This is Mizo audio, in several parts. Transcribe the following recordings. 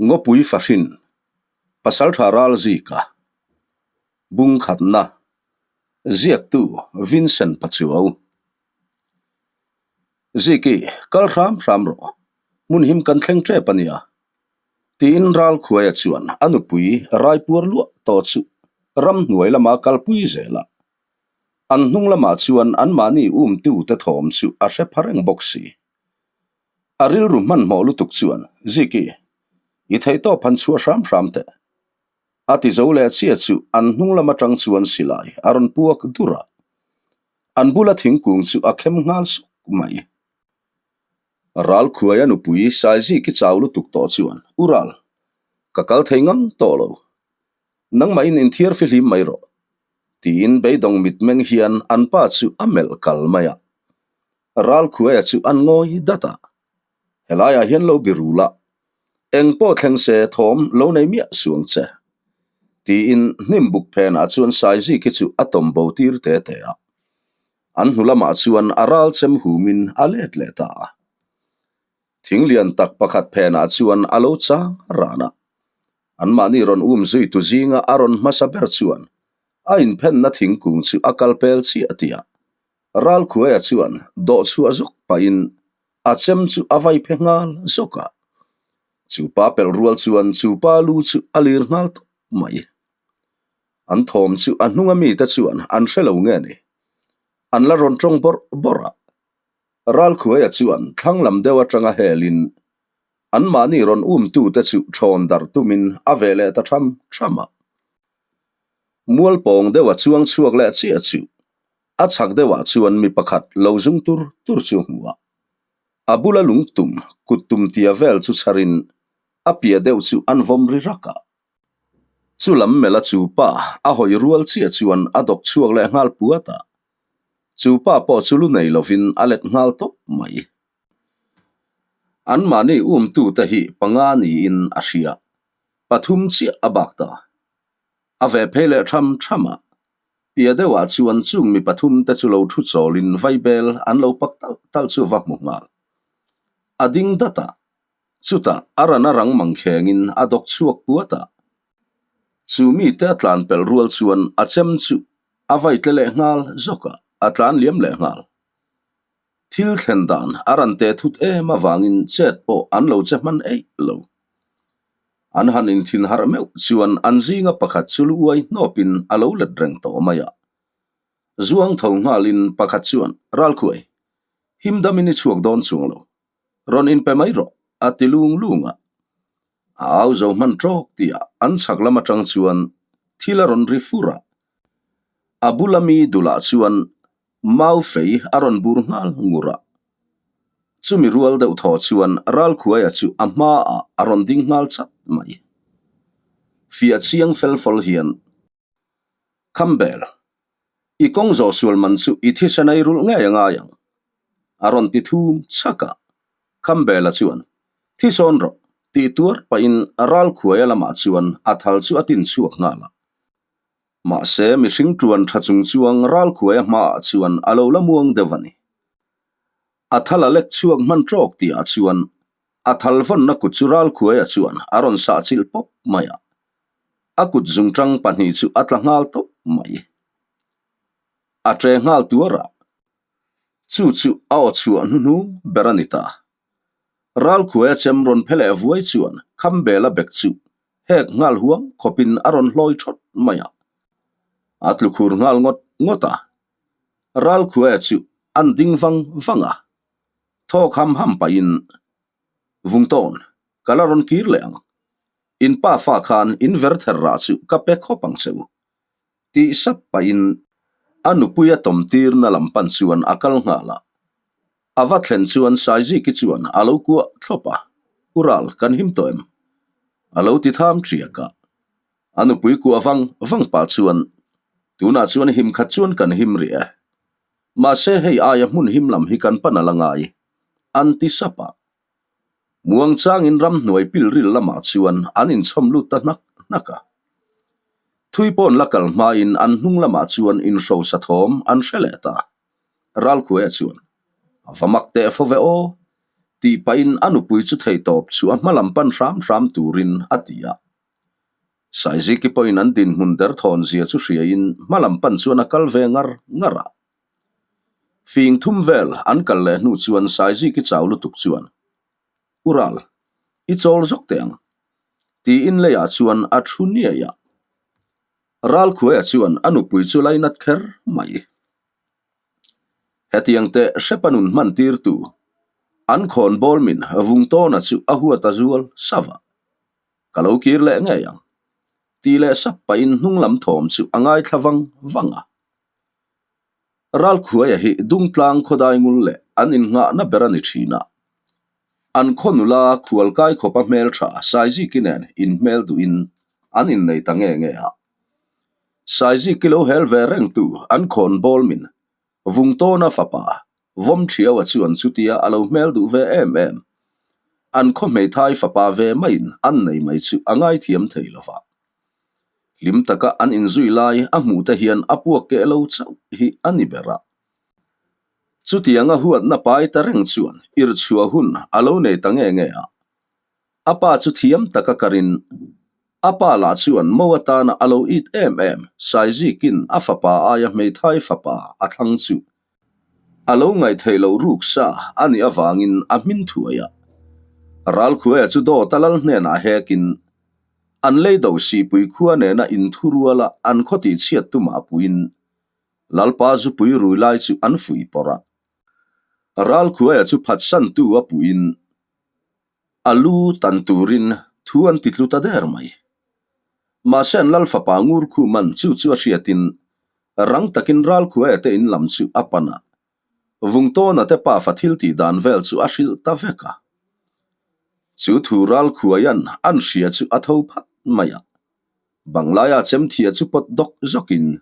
Ngawpui Fahrin, Pasaltha Ralzika, Bungkhatna, Ziaktu Vincent Pachuau. Ziki, kal hram hram rawh, hmun him kan thleng tep a nia. Tiin Ralkhuaia chuan a nupui raipuar luah tawh chu ramhnuai lama kalpui zel a. An hnung lamah chuan anmahni umtute thawm chu a hre pha reng bawk si. A rilru hmanhmawh lutuk chuan, Ziki, i theihtawp han chhuah hram hram teh. A ti zo leh chiah chu an hnung lam atang chuan silai a rawn puak dur a. An bula thingkung chu a khem nghal suk mai. Ralkhuaia nupui Saiziki chau lutuk tawh chuan, U Ral, ka kal thei ngang tawh lo. Nangmahin inthiar fihlim mai rawh, tiin beidawng mitmeng hian an pa chu a melh kal mai a. Ralkhuaia chu an ngawi dat a, Helaiah hian lo bi rul a, eng pawh thleng se thawm lo nei miah suang che, tiin hnim buk phenah chuan Saiziki chu a tawm bo tir te te a. An hnu lamah chuan a ral chem humin a let leh ta a. Thing lian tak pakhat phenah chuan a lo chang ran a. Anmahni rawn um zuitu zinga a rawn hmasa ber chuan a inphenna thingkung chu a kal pel chiah tih a, Ralkhuaia chuan dawh chhuah zawk pahin a chem chu a vai phe nghal zawk a. Chu pa pelh rual chuan chu pa lu chu a lir nghal tawp mai. An thawm chu a hnunga mite chuan an hre lo nge ni? An la rawn tawng bawrh bawrh a. Ralkhuaia chuan thlang lam deuh atanga helin anmahni rawn umtute chu thawn darh tumin a veh leh ta tham tham a. Mualpawng deuha chuang chhuak leh chiah chu a chhak deuhah chuan mi pakhat lo zung tur tur chu a hmu a. A bula lungtum kut tum tia vel chu chharin a piah deuh chu an vawm ri rak a. Chu lam mela chu pa a hawi rual chiah chuan a dawk chhuak leh nghal puat a. Chu pa pawh chu lu nei lovin a let nghal tawp mai. Anmahni umtute hi panga niin a hria. Pathum chiah a bak ta. A ve phei leh tham tham a. Pia deuhah chuan chung mi pathum te chu lo thu chawlin vaibel an lo pak talh talh chu va hmu nghal. A ding dat a, chutah a ran a rang mang khengin a dawk chhuak puat a. Chu mite a tlan pelh rual chuan a chem chu a vai tle leh nghal zawk a, a tlan liam leh nghal. Thil thlen dan a ran te thut em avangin chet pawh an lo che hman eih lo. An han inthin harh meuh chuan an zinga pakhat chu lu uai hnawpin a lo let reng tawh mai a. Zuang tho nghalin pakhat chuan, Ralkhuai, him damin i chhuak dawn chuang lo. Rawn inpe mai rawh, a ti lung lung a. A au zo hman tawk tihah an chhak lam atang chuan thil a rawn ri fur a. A bula mi dulah chuan Mau fei a rawn bur nghal ngur a. Chumi rual deuh thaw chuan Ralkhuaia chu a hmaah a rawn ding nghal chat mai. Fiah chiang fel fawl hian, Khambel, i kawng zawh sual man chu i thisen ei rulh ngei a ngai ang, a rawn ti thum chhak a. Khambela chuan, Thi sawn rawh, tih tuar pahin Ralkhuaia lamah chuan a thal chu a tin chhuak nghal a. Mahse, mihring tuan tha chung chuang Ralkhuaia hmaah chuan a lo la muang deuh a ni. A thal a lek chhuak hman tawk tihah chuan a thal vawnna kut chu Ralkhuaia chuan a rawn sah chilh pawp mai a. A kut zungtang pahnih chu a tla nghal tawp mai. A tre nghal tuar a, chu chu a aw chhuah hnuhnung ber a ni ta. Ralkhuaia chem rawn phe leh vuai chuan Khambela bek chu hek nghal huang khawpin a rawn hlawi thawt mai a. A tlu khur nghal ngawt ngawt a. Ralkhuaia chu an ding vang vang a. Thawk ham ham pahin, Vungtawn, ka la rawn kir leh ang. In pa fa khan in ver ther rah chu ka pe khawp ang che u. Tih sap pahin a nupui a tawm tirna lam pan chuan a kal nghal a. A va thlen chuan Saiziki chuan a lo kuah thlawp a, U Ral, kan him tawh em? A lo ti tham ṭiak a. A nupui kuah vang vang pah chuan, Tunah chuan him khat chuan kan him rih e. Mahse hei aia hmun him lam hi kan pan a la ngai, an ti sap a. Muangchangin ramhnuai pilril lamah chuan an inchhawm lut ta hnak hnak a. Thui pawn la kal hmain an hnung lamah chuan inhrosa thawm an hre leh ta. Ralkhuaia chuan, A va mak teh fo ve aw! Tih pahin a nupui chu theihtawp chu a hmalam pan hram hram turin a ti a. Saiziki pawhin an dinhmun derthawn zia chu hriain hmalam pan chuan a kal ve ngar ngar a. Fing thum vel an kal leh hnu chuan Saiziki chau lutuk chuan, U Ral, i chawl zawk teh ang, tiin leiah chuan a thu niai a. Ralkhuaia chuan a nupui chu lainat kher mai. Hetiang teh hrepa nun hman tirtu an khawn bawl min vung tawna chu a huat a zual sava. Ka lo kir leh ngei ang. Ti leh sap pahin hnung lam thawm chu a ngaithla vang vang a. Ralkhuaia hi Dungtlang khawdai ngul leh an innghahna ber a ni thin a. An khaw nula khualkai khawpa hmeltha Saiziki nen inhmel duhin an innei ta nge nge a. Saiziki lo hel ve rengtu an khawn bawl min Vungtawna fapa Vawmthiaua chuan chutia a lo hmel duh ve em em. An khaw hmeithai fapa ve maiin an nei mai chu a ngaithiam thei lo va. Hlim taka an inzui lai a hmuh te hian a puak keh lo chauh hi a ni ber a. Chutianga huatna pai ta reng chuan irhchhuah hun a lo nei ta nge nge a. A pa chu thiam taka karin a pa lah chuan mo atana a lo it em em Saizikin a fapa aia hmeithai fapa a thlang chu a lo ngaihtheih loh ruk sa a nih avangin a hmin thuai a. Ralkhuaia chu dawt a lal hnenah hekin an lei do sihpui khua nena inthuruala an khaw tihchhiat tumah puiin Lalpa zupui rui lai chu an fuih pawrh a. Ralkhuaia chu phatsantu a puiin A lu tan turin thu an ti tlu ta der mai. Mahse an lal fapa ngur khu man chu chu a hriatin rang takin Ralkhuaia te in lam chu a pan a, Vungtawna te pafa thil tih dan vel chu a hrilh ta vek a. Chu thu Ralkhuaia'n an hria chu a tho phat mai a, Banglaia chemthia chu pawt dawk zawkin,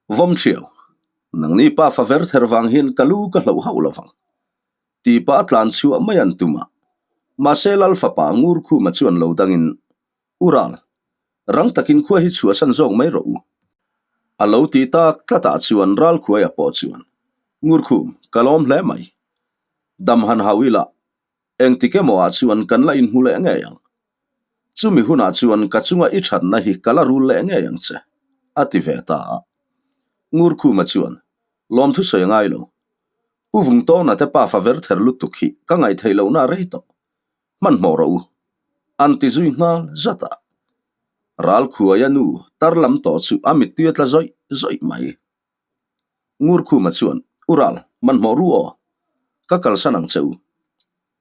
Vawmṭhiau, nangni pafa ver ther vang hian ka lu ka hloh hauh lovang. Ti pah a tlan chhuah mai an tum a. Mahse Lal fapa ngur khuma chuan lo dangin, U Ral, rang takin khua hi chhuahsan zawk mai rawh u. A lo ti tak tlatah chuan Ral khuaia pawh chuan, Ngur khum, ka lawm hle mai. Dam han hau ila, engtik emaw ah chuan kan la inhmu leh ngei ang. Chumi hunah chuan ka chunga i thatna hi ka la rul leh ngei ang che, a ti ve ta a. Ngur khuma chuan, Lawmthu sawi a ngai lo. Pu Vungtawna te pafa ver ther lutuk hi ka ngaihtheih lohna a rei tawh. Hmanhmawh rawh u. An ti zui nghal zat a. Ralkhuaia nu tar lam tawh chu a mittui a tla zawih zawih mai. Ngurkhuma chuan, U Ral, hmanhmawh ru aw. Ka kalsan ang che u.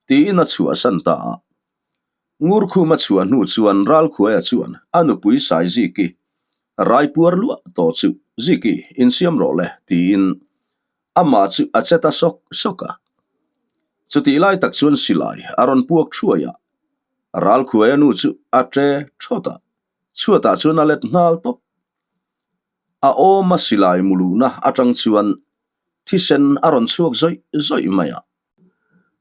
Tiin a chhuahsan ta a. Ngurkhuma chhuah hnu chuan Ralkhuaia chuan a nupui Saiziki raipuar luah tawh chu, Ziki, insiam rawh le, tiin Amah chu a che ta sawk sawk a. Chutih lai tak chuan silai a rawn puak thuai a, Ralkhuaia nu chu a ṭe ṭhawt a, chhuatah chuan a let nghal tawp. A awma silai muluhna aṭang chuan thisen a rawn chhuak zawih zawih mai a.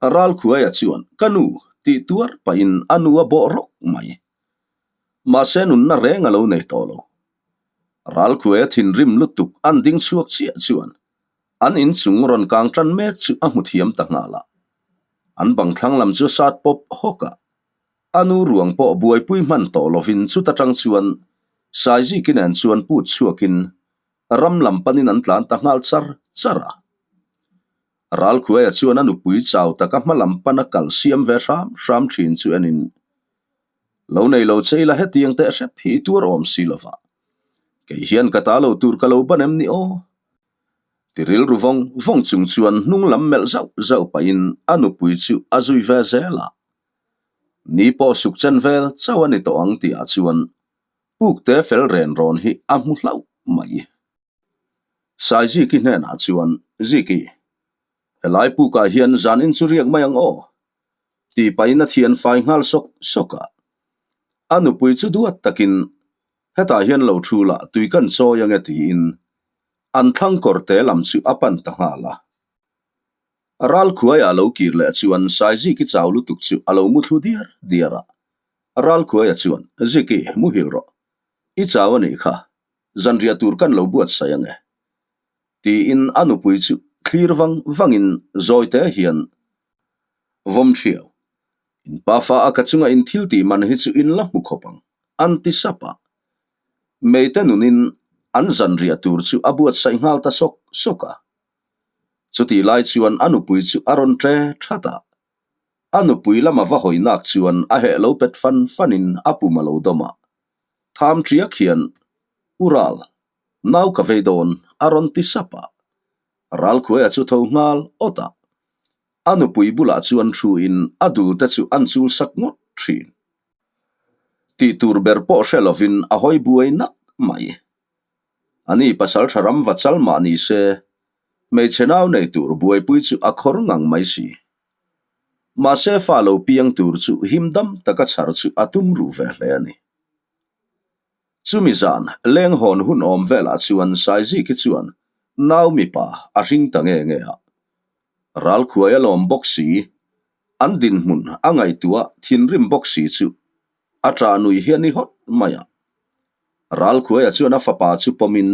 Ralkhuaia chuan ka nu tih tuar pahin a nu a bawh rawk mai. Mahse nunna reng a lo nei tawh lo. Ralkhuaia thinrim lutuk an ding chhuak chiah chuan an inchung rawn kang tan mek chu a hmu thiam ta nghal a. An bang thlang lam chu a sat pawp hawk a. A nu ruang pawh buaipui hman tawh lovin chuta tang chuan Saiziki nen chuan put chhuakin ram lam panin an tlan ta nghal char char a. Ralkhuaia chuan a nupui chau taka hma lam pana kal siam ve hram hram thin chu enin Lo nei lo che ila hetiang teh hrep hi i tuar awm si lova. Kei hian ka ta lo tur ka lo ban em ni aw? Ti rilru vawng vawng chung chuan hnung lam melh zauh zauh pahin a nupui chu a zui ve zel a. Ni pawh suk chen vel chauh a ni tawh ang tihah chuan pukte fel ren rawn hi a hmu hlauh mai. Saiziki hnenah chuan, Ziki, helai pukah hian zanin chu riak mai ang aw? Tih pahin a thian fai nghal sawk sawk a. A nupui chu duat takin, Hetah hian lo thu lah tui kan chawi ange tiin an thlang kawr te lam chu a pan ta nghal a. Ralkhuaia lo kir leh chuan Saiziki chau lutuk chu a lo muthlu diar diar a. Ralkhuaia chuan, Ziki, muhil rawh. I chau a nih kha. Zanriah tur kan lo buatsaih ange. Tiin a nupui chu thlir vang vangin zawite hian. Vawm ṭhiau, in pafa a ka chunga in thil tih man hi chu in la hmu khawp ang, an ti sap a. Meite nunin an zanriah tur chu a buatsaih nghal ta sawk sawk a. Chutih lai chuan a nupui chu a rawn ṭe ṭhat a. A nupui lama va hawi nak chuan a heh lo pet fan fanin a pum a lo dawm a. Tham ṭiak hian, U Ral, nau ka vei dawn, a rawn ti sap a. Ralkhuaia chu tho nghal awt a. A nupui bulah chuan thuin a dulte chu an chul sak ngawt thin. Tih tur ber pawh hre lovin a hawi buai nak mai. Ani pasal tha ram va chal mah ni se, hmeichhe nau nei tur buaipui chu a khawr ngang mai si. Mahse fa lo piang tur chu him dam taka chhar chu a tum ruh ve hle a ni. Chumi zan leng hawn hun awm velah chuan Saiziki chuan nau mipa a hring ta nge nge a. Ralkhuai a lawm bawk si, an dinhmun a ngaihtuah thinrim bawk si chu a ṭah nui hi a ni hawt mai a. Ralkhuaia chuan a fapa chu pawmin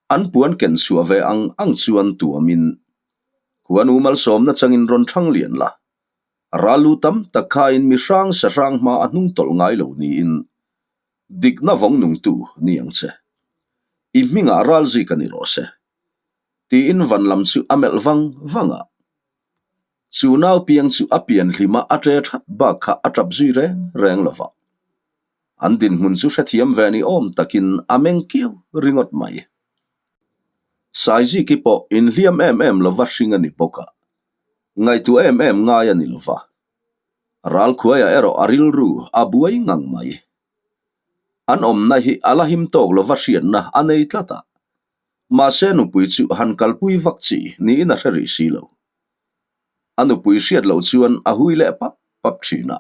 an puan ken chhuah ve ang ang chuan tuamin Khuanu malsawmna changin rawn ṭhang lian la. Ral lu tam tak khain mi hrang sa hrang hma a hnung tawlh ngai lo niin dikna vawng nungtu ni ang che. I hmingah ral zik a ni rawh se. Tiin van lam chu a melh vang vang a. Chu nau piang chu a pian hlima a ṭe ṭhat bak kha a ṭap zui reng reng lo va. An dinhmun chu hrethiam ve ni awm takin a meng kiau ringawt mai. Saiziki pawh inhliam em em lova hring a ni bawk a. Ngaihtuah em em ngai a ni lo va. Ralkhuaia erawh a rilru a buai ngang mai. An awmna hi a la him tawk lova hriatna a nei tlat a. Mahse nupui chu han kalpui vak chi niin a hre rih si lo. A nupui hriat loh chuan a hui leh pap pap thin a.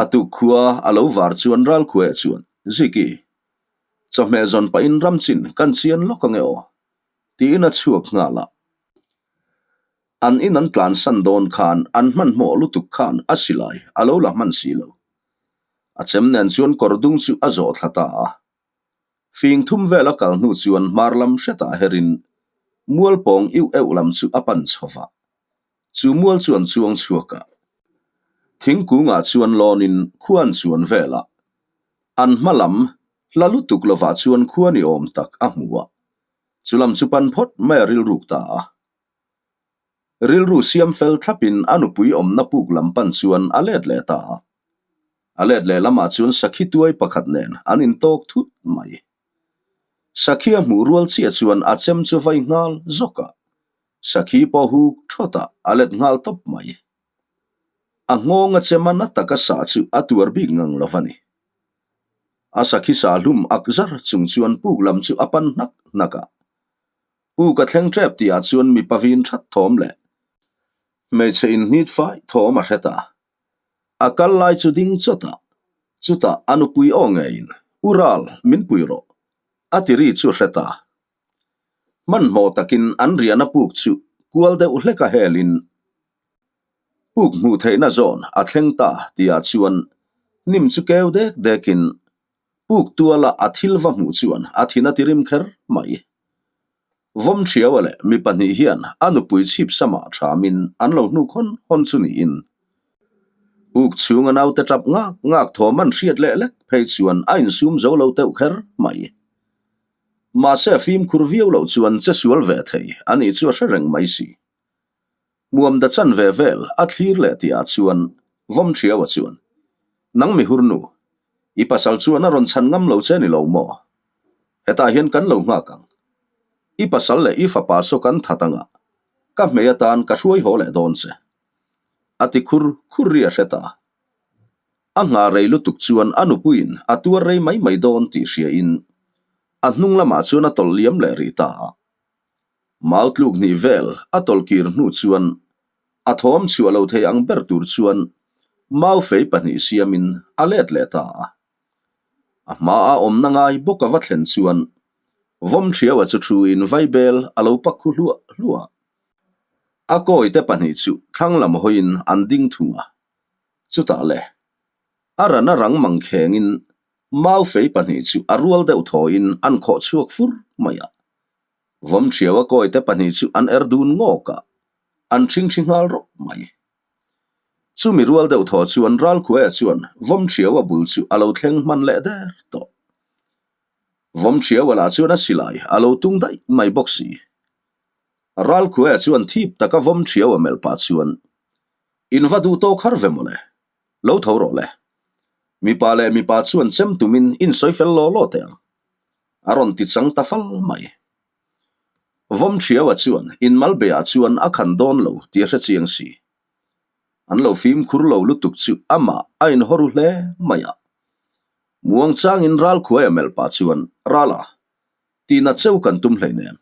A tuk khua a lo var chuan Ralkhuaia chuan, Ziki, chawhmeh zawn pahin ramchin kan chian lawk ange aw, tiin a chhuak nghal a. An in an tlansan dawn khan an hmanhmawh lutuk khan a silai a lo la hman si lo. A chem nen chuan kawr dung chu a zawh thla ta a. Fing thum vel a kal hnu chuan hmar lam hretah herin mual pawng iuh euh lam chu a pan chho va. Chu mual chu an chuang chhuak a. Thingkungah chuan lawnin khua an chuan vel a. An hma lam hla lutuk lovah chuan khua ni awm tak a hmu a. Chu lam chu pan phawt mai a rilruk ta a. Rilru siam fel thlapin a nupui awmna puk lam pan chuan a let leh ta a. A let leh lamah chuan sakhi tuai pakhat nen an intawk thut mai. Sakhi a hmuh rual chiah chuan a chem chu vai nghal zawk a, sakhi pawh huk thawt a, a let nghal tawp mai. A nghawng a chem a na taka sah chu a tuar bik ngang lo va ni. A sakhi sah hlum ak zar chung chuan puk lam chu a pan hnak hnak a. Puk a thleng tep tihah chuan mipa vin that thawm leh hmeichhe inhnit fai thawm a hre ta. A kal lai chu ding chawt a, chutah a nupui aw ngeiin, U Ral, min pui rawh, a ti ri chu hre ta. Hmanhmawh takin an riahna puk chu kual deuh hlek a helin puk hmuh theihna zawn a thleng ta tihah chuan hnim chu keu dek dekin puk tuala a thil va hmuh chuan a thin a ti rim kher mai. Vawm Thiaua leh mi pahnih hian a nupui chhip samah thamin an lo hnuk hawn hawn chu niin puk chhunga naute tap ngak ngak thawm an hriat leh lek phei chuan a insum zo lo teuh kher mai. Mahse fimkhur viau loh chuan che sual ve thei a nih chu a hre reng mai si. Hmuam da chan ve vel a thlir leh tihah chuan Vawm Thiaua chuan, Nang mi hurnu, i pasal chuan a rawn chhan ngam lo che ni lo maw? Hetah hian kan lo nghak ang. I pasal leh i fapa saw kan that anga, ka hmei atan ka hruai haw leh dawn che. A ti khur khur ri a hre ta. A nghah rei lutuk chuan a nupuiin a tuar rei mai mai dawn tih hriain a hnung lamah chuan a tawlh liam leh rih ta a. Mau tluk hnih vel a tawlh kir hnu chuan a thawm chhuah lo thei ang ber tur chuan mau fei pahnih siamin a let leh ta a. A hmaa awmna ngai bawk a va thlen chuan vawm thiaua chu thuin vaibel a lo pak khu hluah hluah a. A kawite pahnih chu thlang lam hawiin an ding thung a. Chutah le, a rana rang mang khengin mau fei pahnih chu a rual deuh thawiin an khawh chhuak fur mai a. Vawm thiaua kawite pahnih chu an er dun ngawk a, an thingthi nghal rawp mai. Chumi rual deuh thaw chuan Ralkhuaia chuan Vawmṭhiaua bul chu a lo thleng hman leh der tawh. Vawmṭhiaua lah chuan a silai a lo tung daih mai bawk si. Ralkhuaia chuan thip taka Vawmṭhiaua melh pah chuan, In va duh tawk har ve mawle, lo tho rawh le. Mipa leh mipa chuan chem tumin in sawi fel law law teh ang, a rawn ti chang ta fal mai. Vawmṭhiaua chuan inmalbeah chuan a khan dawn lo tih a hre chiang si. An lo fimkhur lo lutuk chu amah a inhaw ru hle mai a. Muang changin Ralkhuaia melh pah chuan, Rala, tihna cheu kan tum hleinem.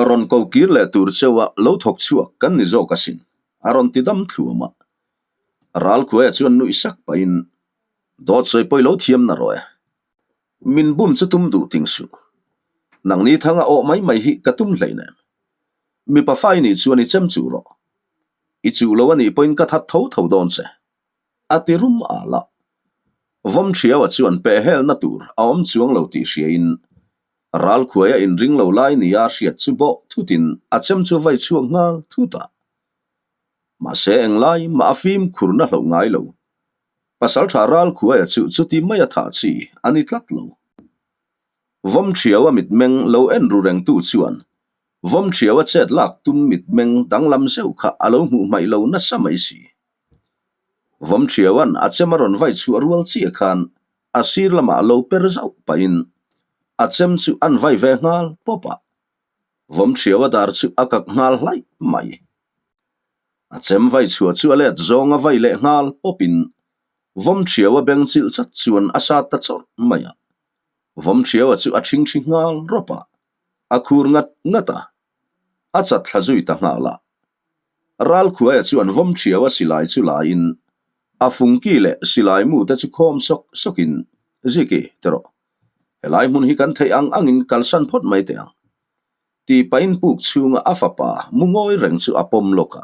Rawn ko kir leh tur cheua lo thawk chhuak kan ni zawk asin, a rawn ti dam thluam a. Ralkhuaia chuan nuih sak pahin, Dawt sawi pawi lo thiam na rawh e. Min bum chu tum duh ting suh. Nangni thanga awh mai mai hi ka tum hleinem. Mipa fai nih chuan i chem chuh rawh. I chuh lo a nih pawhin ka that tho tho dawn che. A ti rum al a. Vawmṭhiaua chuan pehhelna tur a awm chuang lo tih hriain Ralkhuaia inring lo lai nia hriat chu bawh thutin a chem chu vai chhuak nghal thut a. Mahse englai mah a fimkhurna hloh ngai lo. Pasalṭha Ralkhuaia chu chuti mai a thah chi a ni tlat lo. Vawmṭhiaua mitmeng lo en ru rengtu chuan Vawmṭhiaua chet lak tum mitmeng danglam zeuh kha a lo hmuh hmaih lo nasa mai si. Vawmṭhiaua'n a chem a rawn vai chhuah rual chiah khan a sir lamah lo per zauh pahin a chem chu an vai ve nghal pawp a, Vawmṭhiaua dar chu a kak nghal hlaih mai. A chem vai chhuah chu a let zawng a vai leh nghal pawpin Vawmṭhiaua beng chilh chat chuan a sat ta chawrh mai a. Vawmṭhiaua chu a ṭhingṭhi nghal rawp a, a khur ngat ngat a, a chat thla zui ta nghal a. Ralkhuaia chuan Vawmṭhiaua silai chu laiin a fungki leh silai mu te chu khawm sawk sawkin, Ziki, ti rawh. Helai hmun hi kan theih ang angin kalsan phawt mai teh ang. Tih pahin puk chhunga a fapa mu ngawi reng chu a pawm lawk a.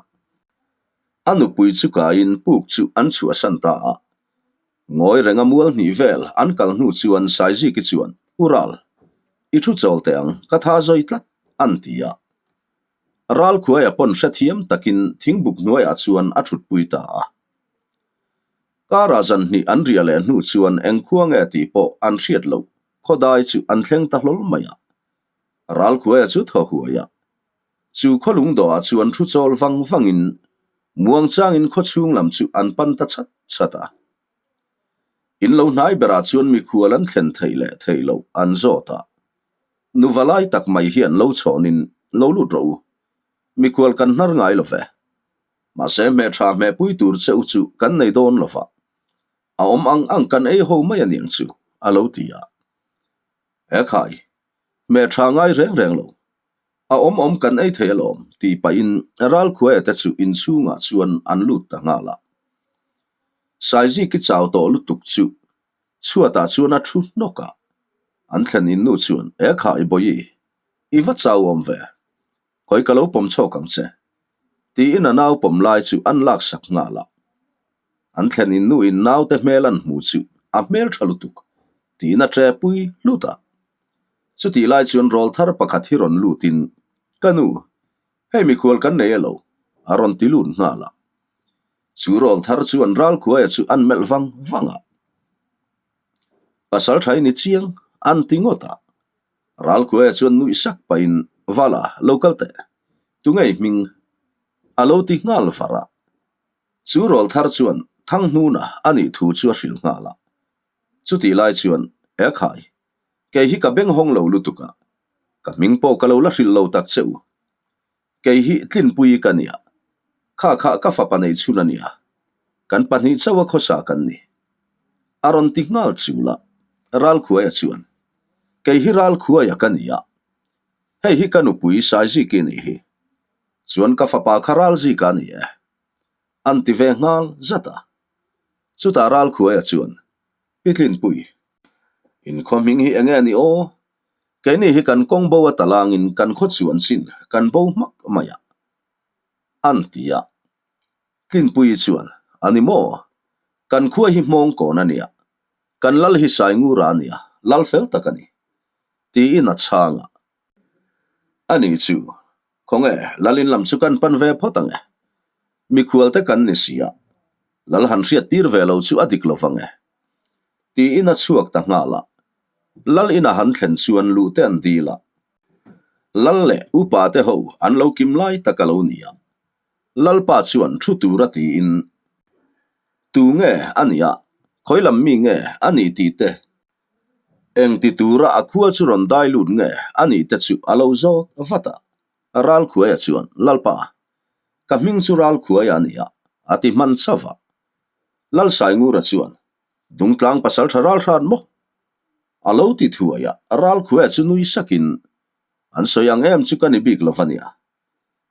A nupui chu kaiin puk chu an chhuahsan ta a. Ngawi renga mual hnih vel an kal hnu chuan Saiziki chuan, U Ral, i thu chawl teh ang, ka tha zawi tlat, an ti a. Ralkhuaia pawn hrethiam takin thingbuk hnuaiah chuan a thutpui ta a. Kara zan hnih an riah leh hnu chuan engkhua nge tih pawh an hriat loh khawdai chu an thleng ta hlawl mai a. Ralkhuaia chu thaw huai a. Chu khawlung dawhah chuan thu chawl vang vangin muangchangin khawchhung lam chu an pan ta chat chat a. In lo hnai berah chuan mikhual an thlen theih leh theih loh an zawt a. Nuva lai tak mai hian lo chhawnin lo lut rawh u. Mikhual kan hnar ngai lo ve. Mahse hmehṭha hmehpui tur che u chu kan nei dawn lo va. A awm ang ang kan ei ho mai a niang chu, a lo ti a. He khai, hmehṭha ngai reng reng lo. A awm awm kan ei thei alawm, tih pahin Ralkhuaia te chu inchhungah chuan an lut ta nghal a. Saiziki chau tawh lutuk chu chhuatah chuan a thu hnawk a. An thlen innu chuan, E khai Bawihi, i va chau awm ve. Khawi ka lo pawm chhawk ang che. Tiin a nau pawm lai chu an laksak nghal a. An thlen innu in naute hmel an hmu chu a hmel tha lutuk, tiin a ṭepui hlut a. Chutih lai chuan rawl thar pakhat hi rawn lutin, Ka nu, hei mikhual kan nei elo, a rawn ti lut nghal a. Chu rawl thar chuan Ralkhuaia chu an melh vang vang a. Pasal ṭha i ni chiang, an ti ngawt a. Ralkhuaia chuan nuih sak pahin, Vala, lo kal teh. Tunge i hming? A lo ti nghal var a. Chu rawl thar chuan Thanghnuna a nih thu chu a hrilh nghal a. Chutih lai chuan, E khai, kei hi ka beng hawng lo lutuk a, ka hming pawh ka lo la hrilh lo tak che u. Kei hi Tlinpui ka nia, kha kha ka fapa nei chhun a nia, kan pahnih chauha khawsa kan ni. A rawn ti nghal chul a, Ralkhuaia chuan, Kei hi Ralkhuaia ka nia, hei hi ka nupui Saiziki nih hi, chuan ka fapa kha Ralzika a ni e, an ti ve nghal zat a. Chutah Ralkhuaia chuan, Pi Tlinpui, inkhua hming hi enge a ni aw? Keini hi kan kawng bo a talangin kan khaw chuan chin kan bo hmak mai a, an ti a. Tlinpuii chuan, A ni maw? Kan khua hi hmawng kawn a nia. Kan lal hi Saingura a nia, lal fel tak a ni. Tiin a chhang a. A ni chu, khawnge, lalin lam chu kan pan ve phawt ang e. Mikhual te kan ni si a. Lal han hriat tir ve lo chu a dik lo vang e. Tiin a chhuak ta nghal a. Lal ina han thlen chuan luh te an dil a. Lal leh upa te ho an lo kim lai tak a lo ni a. Lalpa chuan thu tur a tiin, Tu nge a nih a, khawi lam mi nge a nih tih te, eng ti tura a khua chu rawn dai lut nge a nih te chu a lo zawt vat a. Ralkhuaia chuan, Lalpa, ka hming chu Ralkhuaia a ni a, a ti hman chauh a. Lalsaingura chuan, Dungtlang pasaltha ral hran maw? A lo ti thuai a, Ralkhuaia chu nui sakin, An sawi ang em chu ka ni bik lo va nia,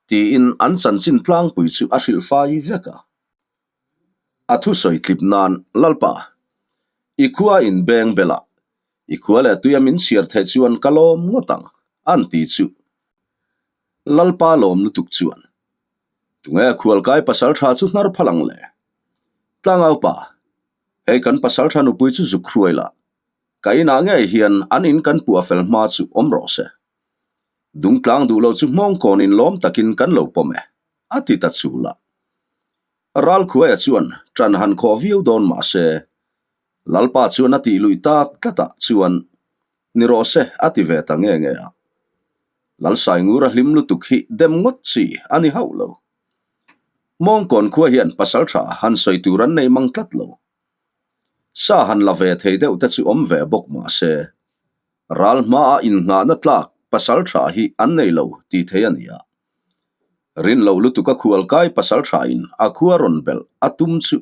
tiin an chanchin tlangpui chu a hrilh fai vek a. A thusawi tlip nan, Lalpa, i khua in beng bel a, i khua leh tuia min chhiar theih chuan ka lawm ngawt ang, an ti chu. Lalpa lawm lutuk chuan, Tunge khualkai pasal tha chu hnar phal ang le? Tlangaupa, hei kan pasal tha nupui chu zuk hruai la, ka inah ngei hian an in kan puah fel hma chu awm rawh se. Dungtlang duh lo chu hmawngkawn in lawm takin kan lo pawm e, a ti ta chul a. Ralkhuaia chuan ṭan han khawh viau dawn mah se, Lalpa chuan a tih luih tak tlatah chuan ni rawh se a ti ve ta nge nge a. Lalsaingura hlim lutuk hi dem ngawt chi a ni hauh lo. Mawngkawn khua hian pasalṭha han sawi tur an nei mang tlat lo. Sa han la ve thei deuh te chu awm ve bawk mah se, ral hmaa innghahna tlak pasalṭha hi an nei lo ti thei a ni a. Rin loh lutuk a khualkai pasalṭhain a khua rawn belh a tum chu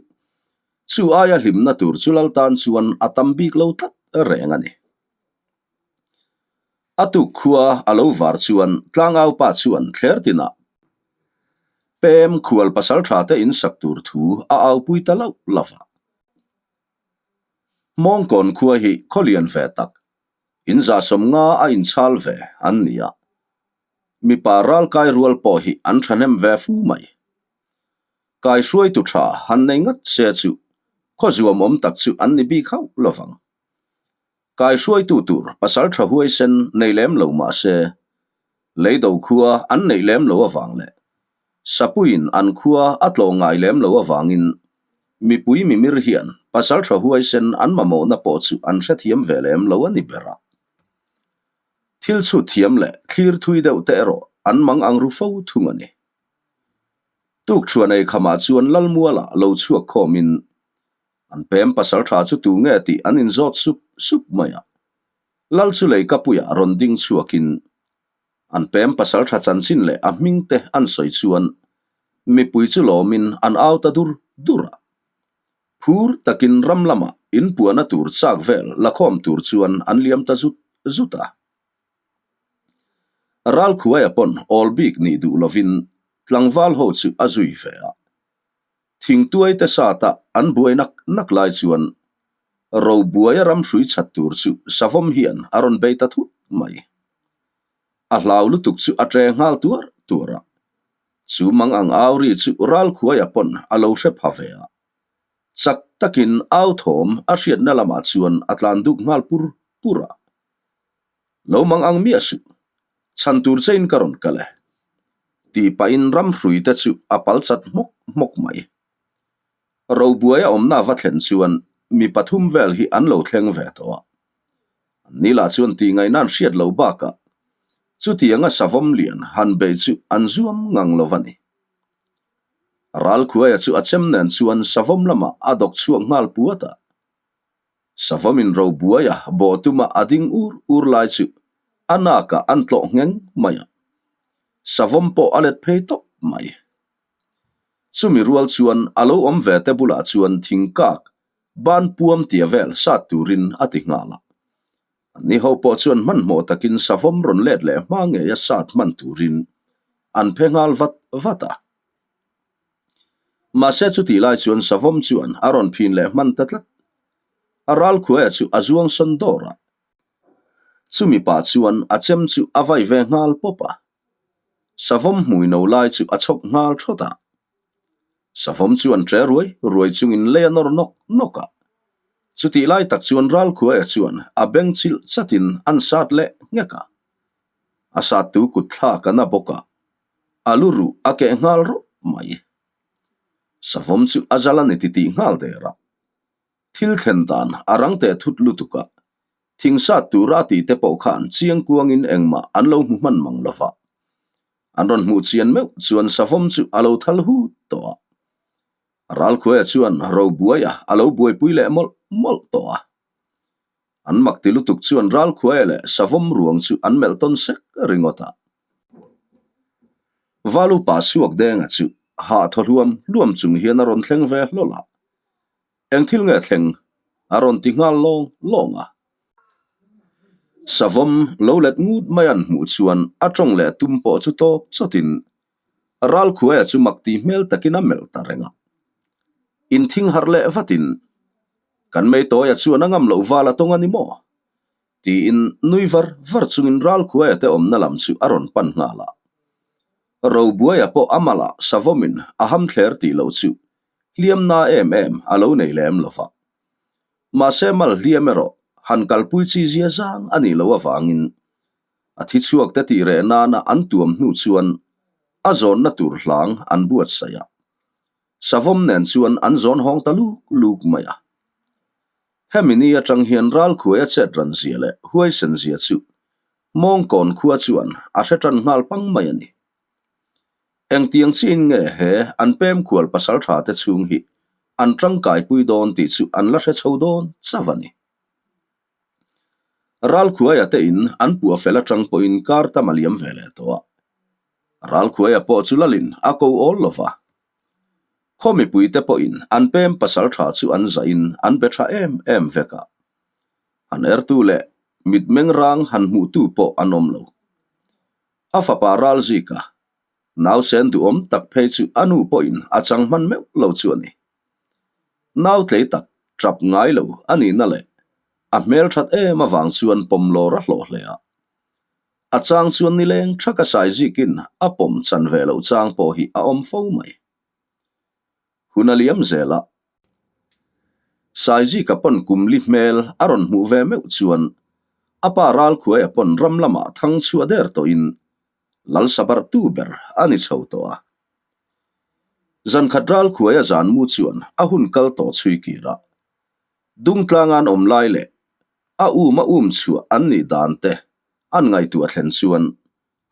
chu aia hlimna tur chu lal tan chuan a tam bik lo tlat reng a ni. A tuk khua a lo var chuan tlangaupa chuan thler tinah pem khual pasalṭha te insak tur thu a aupui ta loh lo va. Hmawngkawn khua hi khaw lian ve tak, inzahsawm nga a inchhal ve an ni a. Mipa ralkai rual pawh hi an thahnem ve fu mai. Kai hruaitu tha han nei ngat se chu khaw zuam awm tak chu an ni bik hauh lo vang. Kai hruaitu tur pasal tha huaisen nei lem lo mah se, leido khua an neih lem lo avang leh sapuiin an khua a tlawh ngai lem lo avangin mipui mimir hian pasal tha huaisen an mamawhna pawh chu an hrethiam ve lem lo a ni ber a. Thil chhut thiam leh thlir thui deuh te erawh an mang ang ru fo thung a ni. Tukṭhuan ei khamah chuan Lalmuala lo chhuak khawmin an pem pasal tha chu tu nge tih an inzawt sup sup mai a. Lal chu lei kapuiah rawn ding chhuakin an pem pasal tha chanchin leh a hming te an sawi chuan mipui chu lawmin an au ta dur dur a. Phur takin ram lamah inpuahna tur chak vel lakhawm tur chuan an liam ta zut zut a. Ralkhuaia pawn awl bik nih duh lovin tlangval ho chu a zui ve a. Thingtuai te sata an buai nak nak lai chuan Robuaia ram hrui chat tur chu savawm hian a rawn bei ta thut mai. A hlau lutuk chu a ṭe nghal tuar tuar a. Chu mang ang au ri chu Ralkhuaia pawn a lo hre pha ve a. Chak takin au thawm a hriatna lamah chuan a tlan duk nghal pur pur a. Lo mang ang miah suh, chhan tur chein ka rawn kal e. Tih pahin ram hrui te chu a pal chat hmawk hmawk mai. Robuaia awmna va thlen chuan mi pathum vel hi an lo thleng ve tawh a. An ni lah chuan tih ngaihna an hriat lo bakah chutianga savawm lian han beih chu an zuam ngang lo va ni. Ralkhuaia chu a chem nen chuan savawm lamah a dawk chhuak nghal puat a. Savawmin Robuaia bawh tuma a ding ur ur lai chu a nakah an tlawh ngheng mai a. Savawm pawh a let phei tawp mai. Chumi rual chuan a lo awm ve te bulah chuan thingkak ban puam tia vel sat turin a ti nghal a. Anni ho pawh chuan hmanhmawh takin savawm rawn let leh hma ngeia sat hman turin an phe nghal vat vat a. Mahse chutih lai chuan savawm chuan a rawn phin leh hman ta tlat. A ralkhuaia chu a zuang sawn dawr a. Chumi pah chuan a chem chu a vai ve nghal pawp a. Savawm hmui no lai chu a chhawk nghal thawt a. Savawm chuan ṭe ruai ruai chungin lei a nawr nawk nawk a. Chutih lai tak chuan Ralkhuaia chuan a beng chilh chatin an sat leh nghek a. A sattu kut thlak a na bawk a, a lu ruh a keh nghal rawp mai. Savawm chu a zal a ni titih nghal der a. Thil thlen dan a rang teh thut lutuk a, thing sat tura a tih te pawh khan chiang kuangin engmah an lo hmu hman mang lo va. An rawn hmuh chian meuh chuan savawm chu a lo thal hut tawh a. Ralkhuaia chuan Robuaia a lo buaipui leh mawlh mawlh tawh a. An mak ti lutuk chuan Ralkhuaia leh Savawm ruang chu an melh tawn sek ringawt a. Valupa suak denga chu hah thaw hluam hluam chung hian a rawn thleng ve hlawl a. Eng thil nge thleng? a rawn ti nghal lawng lawng a. Savawm lo let ngut mai an hmuh chuan a tawng leh tum pawh chu tawp chawtin Ralkhuaia chu mak ti hmel takin a melh ta reng a. Inthing harh leh vatin, Kan Meitawia chuan a ngam loh val a tawng a ni maw? tiin nui var var chungin Ralkhuaia te awmna lam chu a rawn pan nghal a. Robuaia pawh a malah savawmin a ham thler tih loh chu hliam na em em a lo nei lem lo va. Mahse mal hliam erawh han kalpui chi zia zang a nih loh avangin A thi chhuak te tih reh nana an tuam hnu chuan a zawnna tur hlang an buatsaih a. Savawm nen chuan an zawn hawng ta luk luk mai a. Hemi ni atang hian Ralkhuai a chet ran zia leh huaisen zia chu Mawngkawn khua chuan a hre tan nghal pang mai a ni. Engtiang chiin nge he an pem khual pasaltha te chhung hi an tangkaipui dawn tih chu an la hre chho dawn chauh a ni. Ralkhuaia te in an puah fel atang pawhin kar tam a liam ve leh tawh a. Ralkhuaia pawh chu lalin a ko awl lo va. Khaw mipui te pawhin an pem pasal tha chu an zahin an be tha em em vek a. Han ertu leh mitmeng rang han hmuhtu pawh an awm lo. A fapa Ralzika, nausen duhawm tak phei chu a nu pawhin a chang hman meuh lo chu a ni. Nau tlei tak tap ngai lo a nihna leh a hmel that em avang chuan pawm lawr a hlawh hle a. A chang chuan nileng thaka saizikin a pawm chan ve loh chang pawh hi a awm fo mai. Hun a liam zel a. Saizika pawn kum li hmel a rawn hmuh ve meuh chuan a pa Ralkhuaia pawn ram lamah thang chhuah der tawhin Lalsabarhtu ber a ni chho tawh a. Zankhat Ralkhuaia zan mu chuan a hun kal tawh chhui kir a, Dungtlanga an awm lai leh a um a um chhuah an nih dan te an ngaihtuah thlen chuan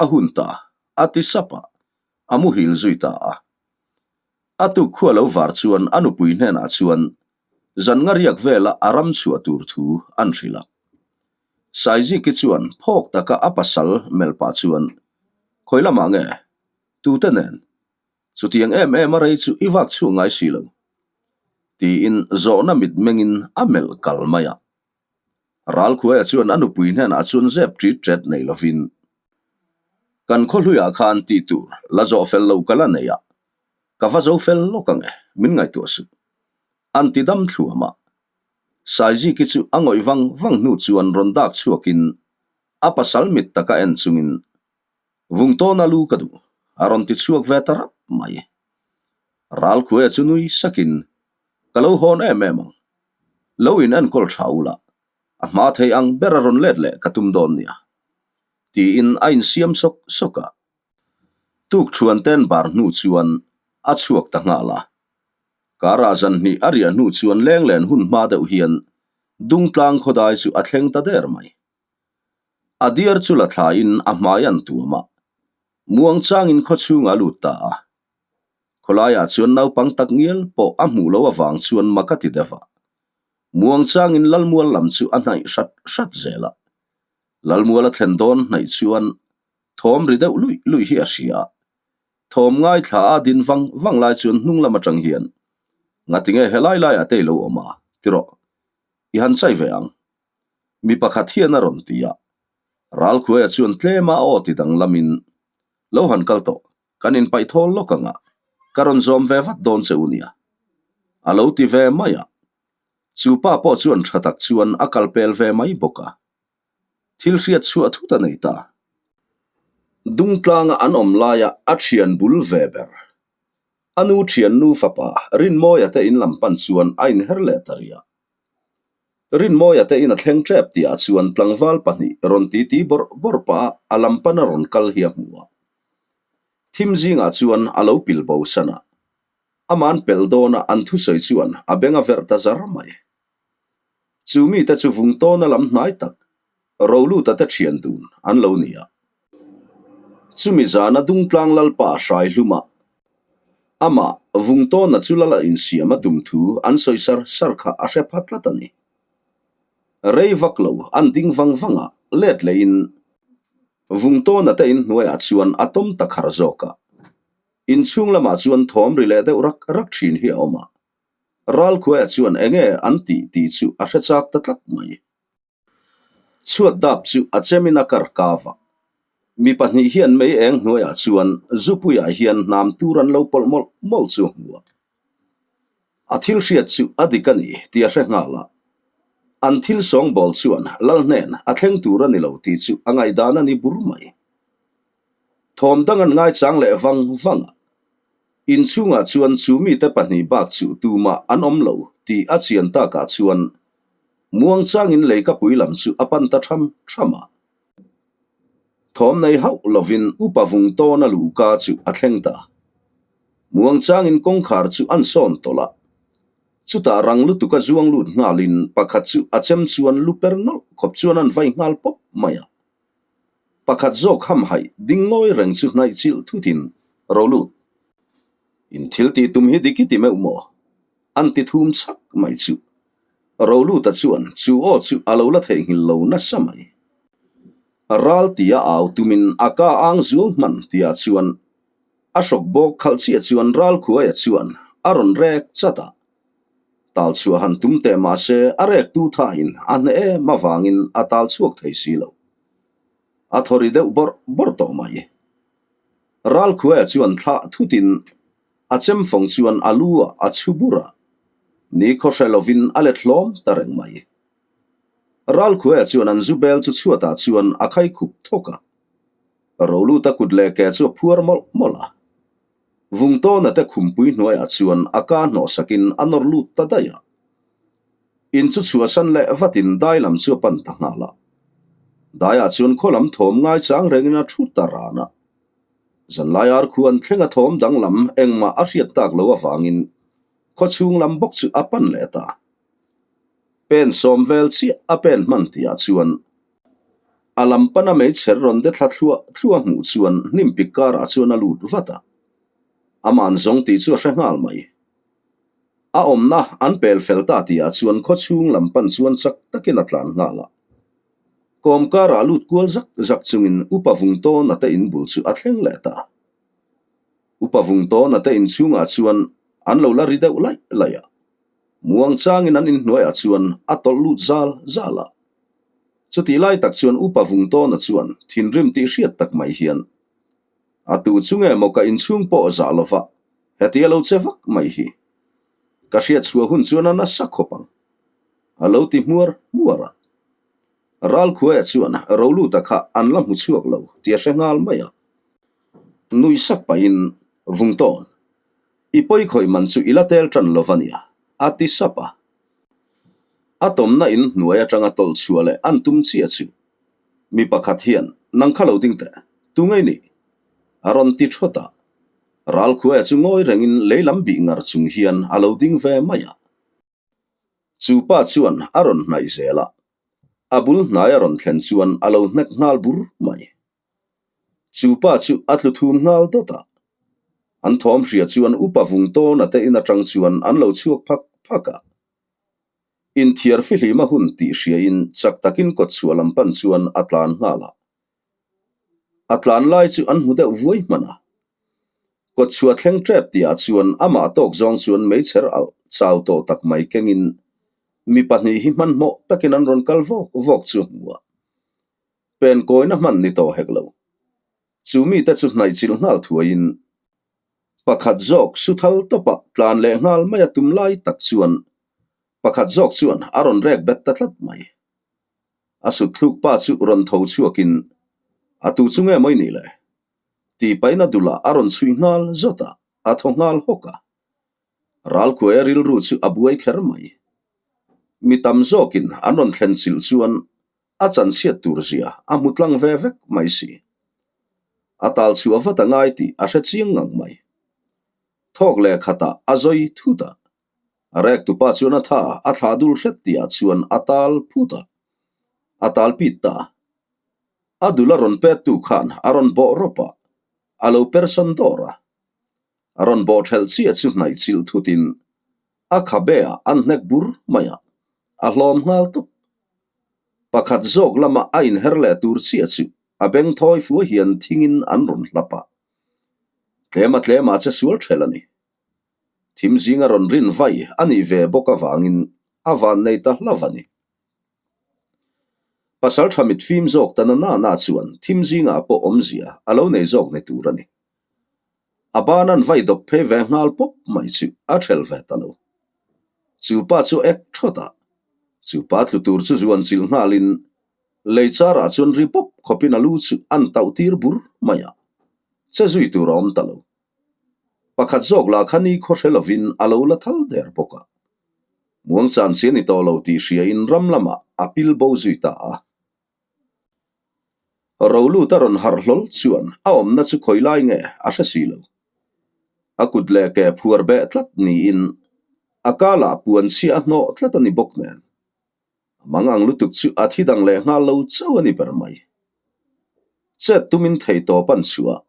a hun ta a ti sap a, a muhil zui ta a. A tuk khua lo var chuan a nupui hnenah chuan zan nga riak vela a ram chhuah tur thu an hrilh a. Saiziki chuan phawk taka a pasal melh pah chuan, Khawi lamah nge? Tute nen? Chutiang em em a rei chu i vak chhuak ngai si lo. Tiin zawhna mitmengin a melh kal mai a. Ralkhuaia chuan a nupui hnenah chuan zep ṭit ṭet nei lovin, Kan khawhluiah khan tih tur la zawh fel lo ka la nei a, ka va zo fel lawk ang e, min ngaihtuah suh. An ti dam thluam a. Saiziki chu a ngawih vang vang hnu chuan rawn dak chhuakin a pasal mit taka en chungin Vungtawna lu ka duh, a rawn ti chhuak ve ta rap mai. Ralkhuaia chu nui sakin, Ka lo hawn em em ang. Lo in enkawl tha u la, a hma thei ang ber a rawn let leh ka tum dawn nia. Tiin a insiam sawk sawk a. Tuk thuan ten bar hnu chuan a chhuak ta nghal a. Karah zan hnih a riah hnu chuan lenglen hun hma deuh hian Dungtlang khawdai chu a thleng ta der mai. A diar chu la thlaiin a hmai an tuam a, muangchangin khaw chhungah a lut ta a. Khawlaiah chuan naupang tak ngial pawh a hmuh loh avang chuan mak a ti deuh a. Muangchangin Lalmual lam chu a hnaih hrat hrat zel a. Lalmual a thlen dawn hnaih chuan thawm ri deuh luih luih hi a hria a. Thawm ngaithla a din vang vang lai chuan hnung lam atang hian, Ngatinge helai laiah te i lo awm a, ti rawh. I han chai ve ang. Mi pakhat hian a rawn ti a. Ralkhuaia chuan tlema a aw ti danglamin, Lo han kal tawh, kan inpaih thawl lawk ang a, ka rawn zawm ve vat dawn che u nia. A lo ti ve mai a. Chu pa pawh chuan tha tak chuan a kal pel ve mai bawk a. Thil hriat chhuah thut a nei ta. Dungtlanga an awm laia a thian bul ve ber. A nu thiannu fapa Rinmawia te in lam pan chuan a inher leh ta rih a. Rinmawia te in a thleng tep tihah chuan tlangval pahnih rawn titi bawrh bawrh pah a a lam pana rawn kal hi a hmu a. Thim zingah chuan a lo pil bo san a. Ama'n pelh dawna an thusawi chuan a beng a verh ta zar mai. Chu mite chu vung tawna lam hnai tak, Roluta te thian dun an lo ni a. Chumi zana Dungtlang Lalpa hrai hluma amah vung tawna chu lal a insiam a tum thu an sawi sar sar kha a hre pha tlat a ni. Rei vak lo an ding vang vang a, let lehin vung tawna te inhnuaiah chuan a tawm ta khar zawk a. Inchhung lamah chuan thawm ri leh deuh rak rak thin hi a awm a. Ralkhuaia chuan enge an tih tih chu a hre chak ta tlat mai. Chhuat dap chu a chemin a kar kau a. Mi pahnih hian mei eng hnuaiah chuan zupuiah hian hnam tur an lo pawlh mawlh mawlh chu a hmu a. A thil hriat chu a dik a ni tih a hre nghal a. An thil sawngbawl chuan lal hnen a thleng tur a ni lo tih chu a ngaihdan a ni bur mai. Thawm dang an ngaichang leh vang vang a. Inchhungah chuan chu mite pahnih bak chu tumah an awm lo tih a chian takah chuan muangchangin leikapui lam chu a pan ta tham tham a. Thawm nei hauh lovin upa vung tawn a luhka chu a thleng ta. Muangchangin kawngkhar chu an sawn tawlh a. Chutah rang lutuk a zuang lut nghalin pakhat chu a chem chuan lu per nawlh khawp chuan an vai nghal pawp mai a. Pakhat zawk hamhaih ding ngawi reng chu hnaih chilh thutin ro lut. In thil tih tum hi dik i ti meuh maw? An ti thum chak mai chu. Roluta chuan chu aw chu a lo la theihnghilh lo nasa mai. Ral tia au tumin a ka ang zuau hman tia chuan a hrawk bawk khalh chiah chuan Ralkhuaia chuan a rawn rek chat a. Tal chhuah han tum teh mahse a rek tu thain a hneh em avangin a tal chhuak thei si lo. A thaw ri deuh bawrh bawrh tawh mai. Ralkhuaia chuan thlah thutin A chemfawng chuan a lu ah a chhu bur a, ni khaw hre lovin a let hlawm ta reng mai. Ralkhuaia chuan an zu bel chu chhuatah chuan a khai khup thawk a. Roluta kut leh ke chu a phuar mawlh mawlh a. Vungtawna te khumpui hnuaiah chuan a ka hnawh sakin a nawr lut ta daih a. In chu chhuahsan leh vatin dai lam chu a pan ta nghal a. Daiah chuan khaw lam thawm ngaichang rengin a thu ta ran a. Zanlai ar khu an thleng a thawm danglam engmah a hriat tak lo avangin khaw chhung lam bawk chu a pan leh ta. Pen sawm vel chiah a pen hman tihah chuan a lam pana meichher rawn de thla thluah thluah hmuh chuan hnim pik karah chuan a lut vat a. Aman zawng tih chu a hre nghal mai. A awmna an pel fel ta tihah chuan khaw chhung lam pan chuan chak takin a tlan nghal a. Kawmkarah lut kual zak zak chungin Upa Vungtawna te in bul chu a thleng leh ta. Upa Vungtawna te in chhungah chuan an lo la ri deuh laih laih a. Muang changin an inhnuaiah chuan a tawlh lut zal zal a. Chutih lai tak chuan Upa Vungtawna chuan thinrim tih hriat tak mai hian, A tu chu nge maw ka inchhung pawh zah lova hetia lo che vak mai hi. Ka hriat chhuah hun chuan a nasa khawp ang. A lo ti hmuar hmuar a. Ralkhuaia chuan Roluta kha an la hmu chhuak lo tih a hre nghal mai a. Nui sak pahin Vungtawn, i pawi khawih man chu i la tel tan lo va nia, a ti sap a. A tawmna in hnuai atanga tawlh chhuah leh an tum chiah chu mi pakhat hian, Nang kha lo ding teh, tu ngei nih? A rawn ti thawt a. Ralkhuaia chu ngawi rengin lei lam bih ngar chung hian a lo ding ve mai a. Chu pa chuan a rawn hnaih zel a, a bul hnai a rawn thlen chuan a lo hnek nghal bur mai. Chu pa chu a tlu thum nghal dawt a, an thawm hria chuan upa vung tawn a te in atang chuan an lo chhuak phak phak a. Inthiar fihlim a hun tih hriain chak takin kawtchhuah lam pan chuan a tlan nghal a. A tlan lai chu an hmu deuh vuai hman a. Kawtchhuah thleng tep tihah chuan amah tawk zawng chuan meichher alh chau tawh tak mai kengin mi pahnih hi hmanhmawh takin an rawn kal vawk vawk chu a hmu a. Pen kawina hman ni tawh hek lo. Chu mite chu hnaihchilh nghal thuaiin pakhat zawk suthal tawpah tlan leh nghal mai a tum lai tak chuan pakhat zawk chuan a rawn rek bet ta tlat mai. A sutthluk pa chu rawn tho chhuakin a tu chu nge maw i nih le? Tih paihna dulah a rawn chhuih nghal zawt a, a thaw nghal hawk a. Ralkhuaia rilru chu a buai kher mai. Mi tam zawkin an rawn thlen chilh chuan a chanchhiat tur zia a hmu tlang ve vek mai si. A tal chhuah vat a ngai tih a hre chiang ngang mai. Thawk leh khatah a zawi thut a. A rek tupa chuan a tha a thlah dul hret tihah chuan a tal phut a. A tal pit ta. A dul a rawn pet tu khan a rawn bawh rawp a, a lo persawn dawr a. A rawn bawh thelh chiah chu hnaih chilh thutin a khabe ah an hnek bur mai a, a hlawm nghal tawp. Pakhat zawk lama a inher leh tur chiah chu a beng thawi fua hian thingin an rawn hlap a. Tlema tlema che sual thelh a ni. Thim zinga rawn rin vai a nih ve bawk avangin a van nei ta hlauh a ni. Pasal tha mit fim zawk ta na na na chuan thim zingah pawh awmzia a lo nei zawk ni tur a ni. A ban an vai dawp phei ve nghal pawp mai chu a thelh ve ta lo. Chu pa chu ek thawt a, chu pa tlu tur chu zuan chilh nghalin lei charah chuan ri pawp khawpin a lu chu an tauh tir bur mai a, che zui tur a awm ta lo. Pakhat zawk lah kha ni khaw hre lovin a lo la thal der bawk a. Muangchan chi a ni tawh lo tih hriain ram lamah a pil bo zui ta a. Rolut a rawn harh hlawl chuan a awmna chu khawi lai nge a hre si lo. A kut leh ke phuar beh tlat niin a kalah puan chhia a hnawh tlat a ni bawk nen. A mang ang lutuk chu a thi dang leh nghal lo chauh a ni ber mai. Chet tumin theihtawp an chhuah.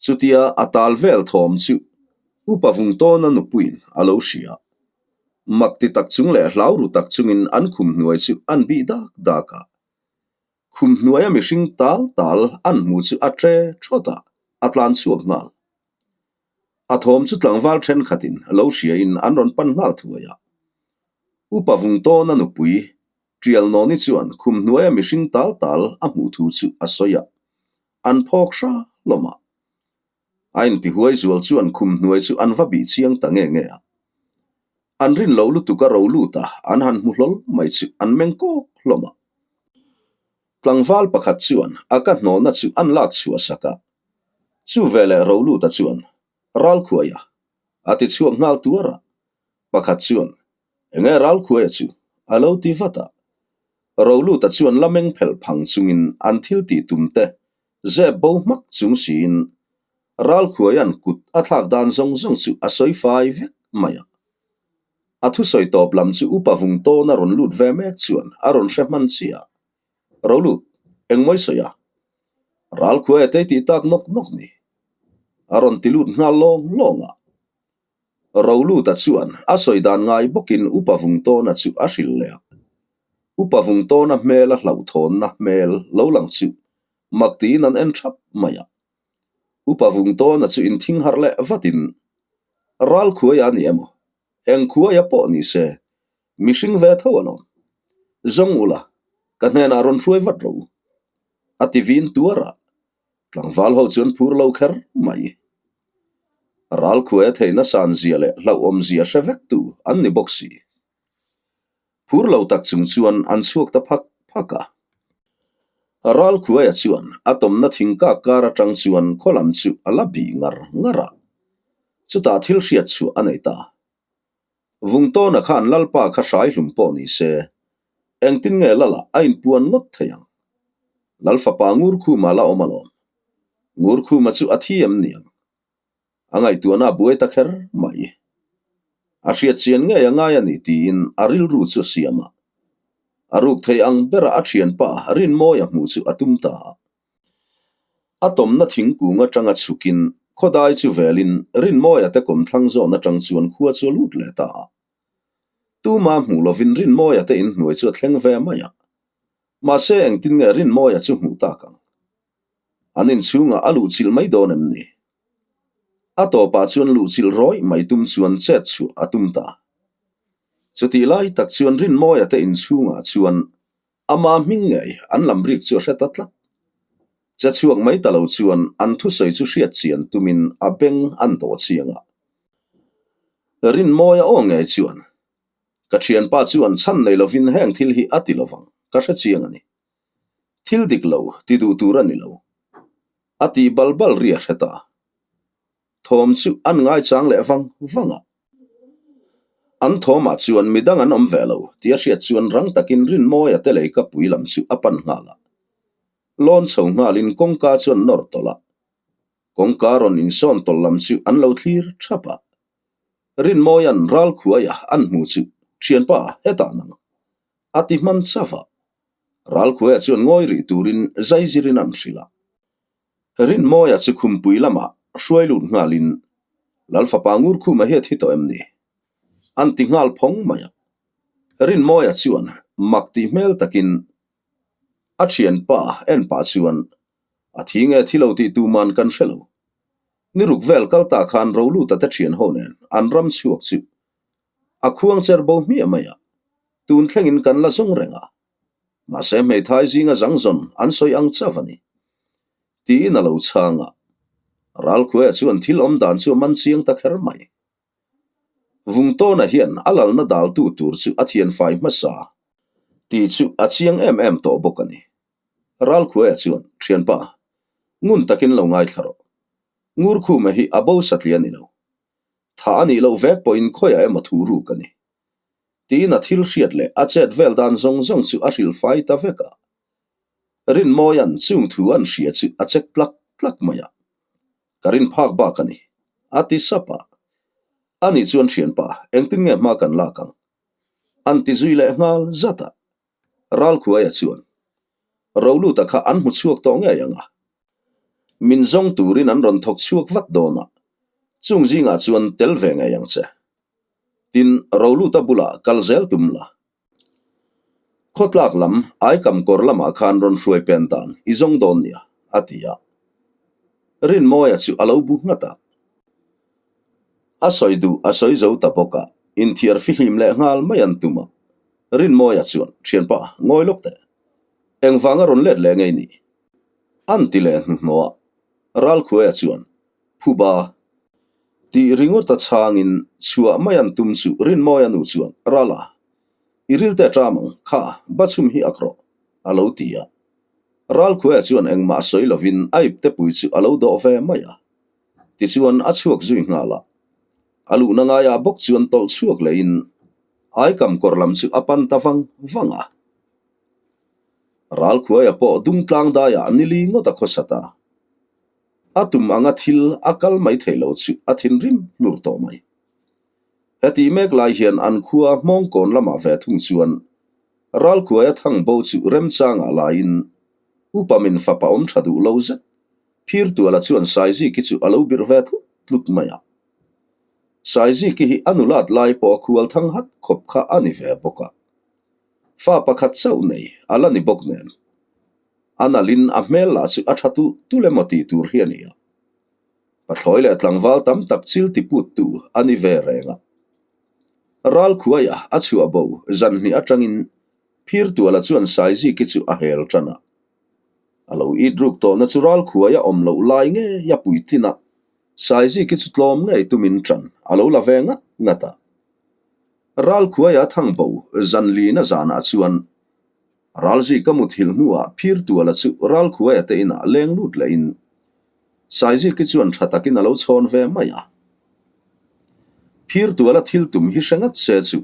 Chutia a tal vel thawm chu Upa Vungtawna nupuiin a lo hria. Mak ti tak chung leh hlau ru tak chungin an khum hnuai chu an bih dak dak a. Khum hnuaia mihring tal tal an hmu chu a tre thawt a, a tlan chhuak nghal. A thawm chu tlangval thenkhatin lo hriain an rawn pan nghal thuai a. Upa Vungtawna nupui Tialnawni chuan khum hnuaia mihring tal tal a hmuh thu chu a sawi a. An phawk hra hlawm a. A intihuai zual chuan khum hnuai chu an va bih chiang ta nge nge a. An rin lo lutuk a ro lut a, an han hmu hlawl mai chu an meng kawk hlawm a. Tlangval pakhat chuan a ka hnawhna chu an lak chhuah sak a. Chu veleh ro luta chuan Ralkhuaia a ti chhuak nghal tuar a. Pakhat chuan Enge Ralkhuaia chu a lo ti vat a. Roluta chuan la meng phelh phang chungin an thil tih tum te zep bo hmak chung siin Ralkhuaia'n kut a thlak dan zawng zawng chu a sawi fai vek mai a. A thusawi tawp lam chu upa vung tawn a rawn lut ve mek chuan a rawn hre hman chiah a. Rolut, engmawi sawi a? Ralkhuaia te tih tak nawk nawk ni. A rawn ti lut nghal lawng lawng a. Roluta chuan a sawi dan ngai bawkin Upa Vungtawna chu a hrilh leh a. Upa Vungtawna hmel a hlauhthawnna hmel lo lang chu mak tiin an en thap mai a. Upa Vungtawna chu inthing harh leh vatin, Ral khuaia a ni emaw? Eng khuaia pawh ni se, mihring ve tho alawm. Zawng ula, ka hnenah rawn hruai vat rawh u. A ti vin tuar a. Tlangval ho chuan phur lo kher mai. Ralkhuaia theihna san zia leh hlauhawm zia hre vek tu an ni bawk si. Phur lo tak chung chuan an chhuak ta phak phak a. Ralkhuaia chuan a tawmna thing kak kar atang chuan khaw lam chu a la bih ngar ngar a. Chutah thil hriat chhuah a nei ta. Vungtawna khan Lalpa kha hrai hlum pawh ni se, engtin nge Lala a inpuan ngawt thei ang? Lal fapa Ngurkhuma la awm alawm. Ngurkhuma chu a thi em niang? A ngaihtuahna a buai ta kher mai. A hriat chian ngei a ngai a ni tiin a rilru chu a siam a. A ruk thei ang bera a thianpa Rinmawia hmuh chu a tum ta a. A tawmna thingkung atanga chhukin khawdai chu velin Rinmawia te kawmthlang zawn atang chuan khua chu a lut leh ta a. Tuma hmuh lovin Rinmawia te inhnuai chu a thleng ve mai a. Mahse engtin nge Rinmawia chu hmuh tak ang? An inchhungah a luhchilh mai dawn em ni? A tawpah chuan luhchilh rawih mai tum chuan chet chhuah a tum ta. Chutih lai tak chuan Rinmawia te inchhungah chuan Ama hming ngei an lam rik chu a hre ta tlat. Che chhuak mai ta lo chuan an thusawi chu hriat chian tumin a beng an dawh chiang a. Rinmawia aw ngei chuan, Ka thianpa chuan chhan nei lovin heng thil hi a ti lovang, ka hre chiang a ni. Thil dik lo ti duh tur a ni lo. A tih bal bal ri a hre ta. Thawm chu an ngaichang leh vang vang a. An thawmah chuan midang an awm ve lo tih a hriat chuan rang takin Rinmawia te lei ka pui lam chu a pan nghal a. Lawn chho nghalin kawngka chuan nawr tawlh a. Kawngka rawn insawn tawlh lam chu an lo thlir thap a. Rinmawia'n Ralkhuaia an hmu chu, Thianpa, hetah nang. A ti hman chauh a. Ralkhuaia chuan ngawi rih turin zaizirin an hrilh a. Rinmawia chu khumpui lamah hruai lut nghalin, Lalfapa Ngurkhuma hi a thi tawh em ni? An ti nghal phawng mai a. Rinmawia chuan mak tih hmel takin a thianpa en pah chuan, A thi nge thi lo tih tuman kan hre lo. Ni ruk vel kal ta khan Roluta te thian ho nen an ram chhuak chu a khuang cher bo hmiah mai a, tun thlengin kan la zawng reng a. Mahse hmeithai zinga zang zawn an sawi ang chauh a ni. Tiin a lo chhang a. Ralkhuaia chuan thil awm dan chu a man chiang ta kher mai. Vungtawna hian a lalna daltu tur chu a thianfai hmasa tih chu a chiang em em tawh bawk a ni. Ralkhuaia chuan, Thianpa, ngun takin lo ngaithla rawh. Ngurkhuma hi a bo satliah a ni lo. Tha a nih loh vek pawhin khawiah emaw thu ruk a ni. Tiin a thil hriat leh a chet vel dan zawng zawng chu a hrilhfai ta vek a. Rinmawia'n chung thu an hria chu a chek tlak tlak mai a. Ka rin phak bak a ni, a ti sap a. Ani chuan thianpa, engtin nge hma kan lak ang? An ti zui leh nghal zat a. Ralkhuaia chuan, Roluta kha an hmu chhuak tawh ngei ang a. Min zawng turin an rawn thawk chhuak vat dawn a, chung zingah chuan tel ve ngei ang che. Tin, Roluta bulah kal zel tum la. Khawtlak lam Aikam kawr lamah khan rawn hruai pen dan i zawng dawn nia, a ti a. Rinmawia chu a lo bu nghat a. A sawi duh a sawi zo ta bawk a, inthiar fihlim leh nghal mai an tum a. Rinmawia chuan, Thianpa, ngawi lawk teh. Engvanga rawn let leh ngei ni? An ti leh hnuhnawh a. Ralkhuaia chuan, Phuba. Tih ringawt a chhangin chhuah mai an tum chu Rinmawia nu chuan, Rala, i rilte a ṭam ang, kha, bachhum hi ak rawh, a lo ti a. Ralkhuaia chuan engmah sawi lovin a iptepui chu a lo dawh ve mai a. Tichuan a chhuak zui nghal a. A luhna ngaiah bawk chuan tawlh chhuak lehin Aikam kawr lam chu a pan ta vang vang a. Ralkhuaia pawh dungtlang daiah nili ngawt a khawsat a. A tum anga thil a kal mai theih lo chu a thinrim hlur tawh mai. Heti mek lai hian an khua Hmawngkawn lamah ve thung chuan Ralkhuaia thang bo chu remchangah laiin upa min fapa awm tha duh lo zet Phirtuala chuan Saiziki chu a lo birh ve tlut tlut mai a. Saiziki hi a nulat lai pawh a khual thang hat khawp kha a ni ve bawk a. Fa pakhat chauh nei a la ni bawk nen. A nalhin a hmel lah chu a tha tulh tulh emaw tih tur hi a ni a. Pathlawi leh tlangval tam tak chil ti put tu a ni ve reng a. Ralkhuaia a chhuah bo zan hnih atangin Phirtuala chuan Saiziki chu a hel tan a. A lo it ruk tawhna chu Ralkhuaia awm loh lai ngei a puitlin a, Saiziki chu tlawm ngei tumin tan a lo la ve ngat ngat a. Ralkhuaia thang bo zan lina zanah chuan Ralzika muthilh hnuah Phirtuala chu Ralkhuaia te inah leng lut lehin Saiziki chuan tha takin a lo chhawn ve mai a. Phirtuala thil tum hi hre ngat se chu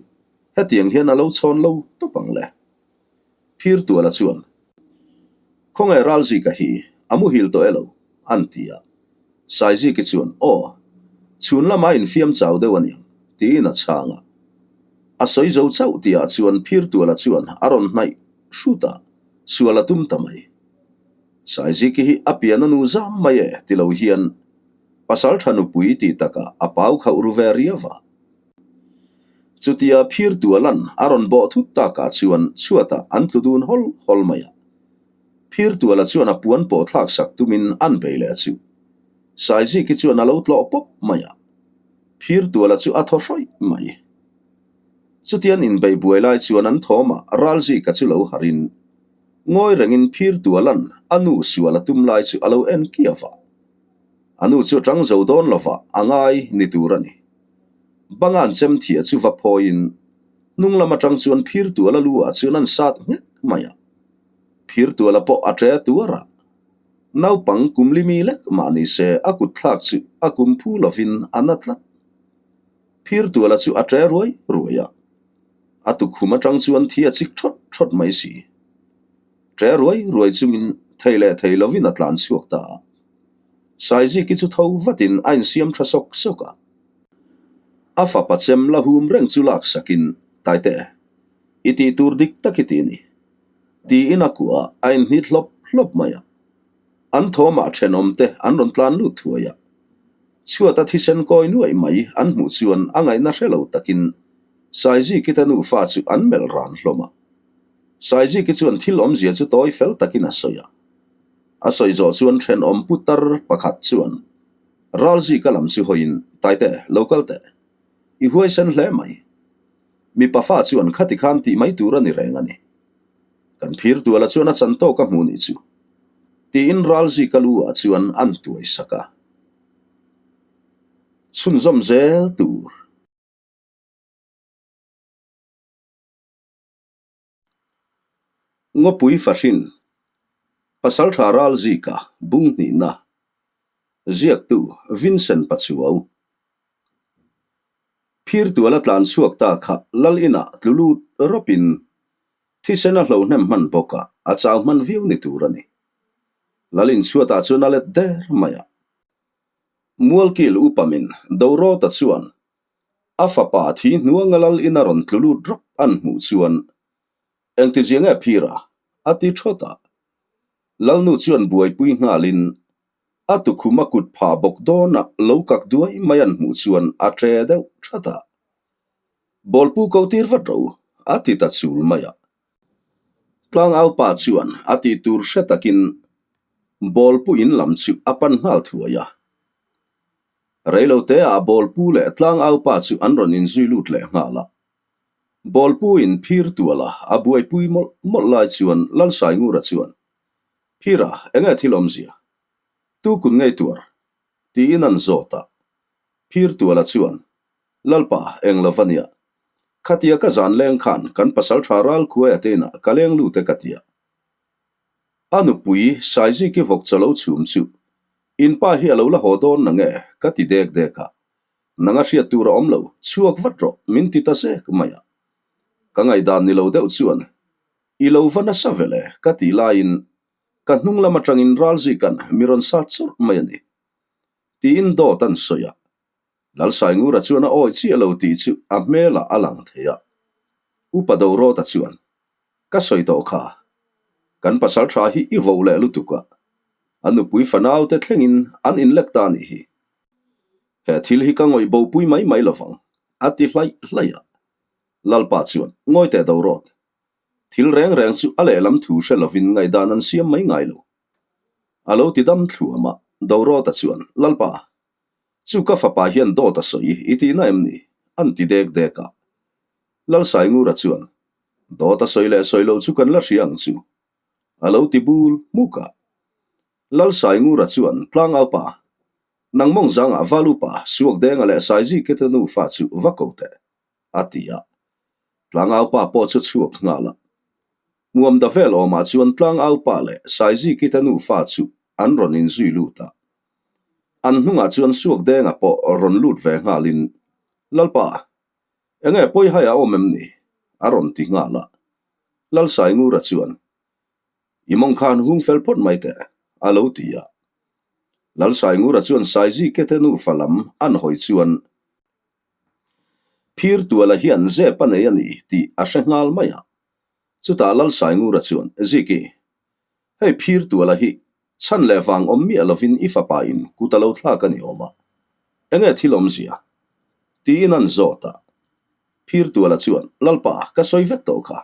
hetiang hian a lo chhawn lo tawp ang le. Phirtuala chuan, Khawnge Ralzika hi a muhil tawh elo? an ti a. Saiziki chuan, Aw, chhun lama infiam chau deuh a niang, tiin a chhang a. A sawi zo chauh tihah chuan Phirtuala chuan a rawn hnaih hrut a, sual a tum ta mai. Saiziki hi a pian a nu zam mai e ti lo hian Pasaltha nupui tih takah a pau khauh ru ve riau a. Chutia Phirtuala'n a rawn bawh thut takah chuan chhuatah an tlu dun hawl hawl mai a. Phirtuala chuan a puan pawh thlak sak tumin an bei leh a chu. Saiziki chuan a lo tlawh pawp mai a. Phirtuala chu a thaw hrawih mai. Chutian inbei buai lai chuan an thawmah Ralzika chu lo harin ngawi rengin Phirtuala'n a nu sual a tum lai chu a lo en kiau a. A nu chu a tang zo dawn lova a ngai ni tur a ni. Banga'n chem thiah chu va phawiin hnung lam atang chuan Phirtuala lu ah chuan an sat nghek mai a. Phirtuala pawh a ṭe tuar a. Naupang kum limi lek mah ni se a kut thlak chu a kum phu lovin a na tlat. Phirtuala chu a ṭe ruai ruai a. A tukhum atang chuan thi a chik ṭhawt ṭhawt mai si. Ṭe ruai ruai chungin thei leh thei lovin a tlan chhuak ta a. Saiziki chu tho vatin a insiam tha sawk sawk a. A fapa chem la hum reng chu lak sakin, Taite, i tih tur dik tak i ti ni. Tiin a kuah a inhnit hlawp hlawp mai a. An thawmah thenawmte an rawn tlan lut thuai a. Chhuata thisen kawi nuaih mai an hmuh chuan a ngaihna hre lo takin Saiziki te nufa chu an melh ran hlawm a. Saiziki chuan thil awmzia chu tawi fel takin a sawi a. A sawi zawh chuan thenawm putar pakhat chuan Ralzika lam chu hawiin, Taite, lo kal teh. I huaisen hle mai. Mipa fa chuan khati khan tih mai tur a ni reng a ni. Kan phir tuala chuan a chan tawk a hmu nih chu. Tiin Ralzika lu ah chuan an tuai sak a. Chhunzawm zel tur. Ngawpui Fahrin, Pasaltha Ralzika bung hnihna, Ziaktu Vincent Pachuau. Phir tuala tlan chhuak ta kha Lal inah tlu lut rawpin thisen a hlo hnem hman bawk a, a chau hman viau ni tur a ni. Lal inchhuatah chuan a let der mai a. Mualkil upamin Dorawta chuan A fapa thi hnuanga lal in a rawn tlu lut rawp an hmuh chuan engti zia nge phir a? a ti thawt a. Lalnu chuan buaipui nghalin a tukhum a kut phah bawk dawn a lo kak duai mai an hmuh chuan a tre deuh that a. Bawlpu ko tir vat ro a ti ta chul mai a. Tlangaupa chuan a tih tur hre takin bawlpu in lam chu a pan nghal thuai a. Reilote ah Bawlpu leh Tlangaupa chu an rawn inzui lut leh nghal a. Bawlpu in phir tual a, a buaipui mawlh mawlh lai chuan Lalsaingura chuan, Phira, enge thil awmzia? Tu kun ngei tuar? tiin an zawt a. Phir tuala chuan, Lalpa, eng lo va nia. Khatia ka zan leng khan kan pasaltha Ralkhuaia te inah ka leng lut e ka tia. A nupui Saiziki vawk chaw lo chhum chu In pa hi a lo la haw dawn na nge? ka ti dek dek a. Nang a hriat tur a awm lo, chhuak vat rawh, min ti ta zek mai a. Ka ngaihdan ni lo deuh chuan i lo va nasa vel e ka tih laiin ka hnung lam atangin Ralzika'n mi rawn sat chawrh mai a ni. Tiin dawt an sawi a. Lalsaingura chuan a awi chiah lo tih chu a hmelah a lang thei a. Upa Dorawta chuan Ka sawi tawh kha. Kan pasal tha hi i vo leh lutuk a, a nupui fanau te thlengin an inlek ta nih hi. He thil hi ka ngawih bo pui mai mai lovang, a ti hlaih hlaih a. Lalpa chuan, Ngawi teh do rawt. Thil reng reng chu a lehlam thu hre lovin ngaihdan an siam mai ngai lo. A lo ti dam thluam a, Dorawta chuan, Lalpa, chu ka fapa hian dawt a sawi i tihna em ni? an ti dek dek a. Lalsaingura chuan, Dawt a sawi leh sawi lo chu kan la hria ang chu, a lo ti bul hmuk a. Lalsaingura chuan, Tlangaupa, nang mawng zangah Valupa, Suakdenga leh Saizikete nufa chu va ko teh, a ti a. Tlangaupa pawh chu chhuak nghal a. Hmuamda vel awmah chuan Tlangaupa leh Saizikite nufa chu an rawn inzui lut a. An hnungah chuan Suakdenga pawh rawn lut ve nghalin, Lalpa, Enge pawi hai a awm em ni? a rawn ti nghal a. Lalsaingura chuan, I mawng khan hung fel phawt mai teh, a lo ti a. Lalsaingura chuan Saizike te nufa lam an hawi chuan Phir tuala hian zep a nei a ni tih a hre nghal mai a. Chutah Lalsaingura chuan, Ziki, hei phir tuala hi Chhan leh vang awm miah lovin i fapa in kut a lo thlak a ni awm a, enge thil awmzia? Tiin an zawt a. Phirtuala chuan, Lalpa, ka sawi vek tawh kha.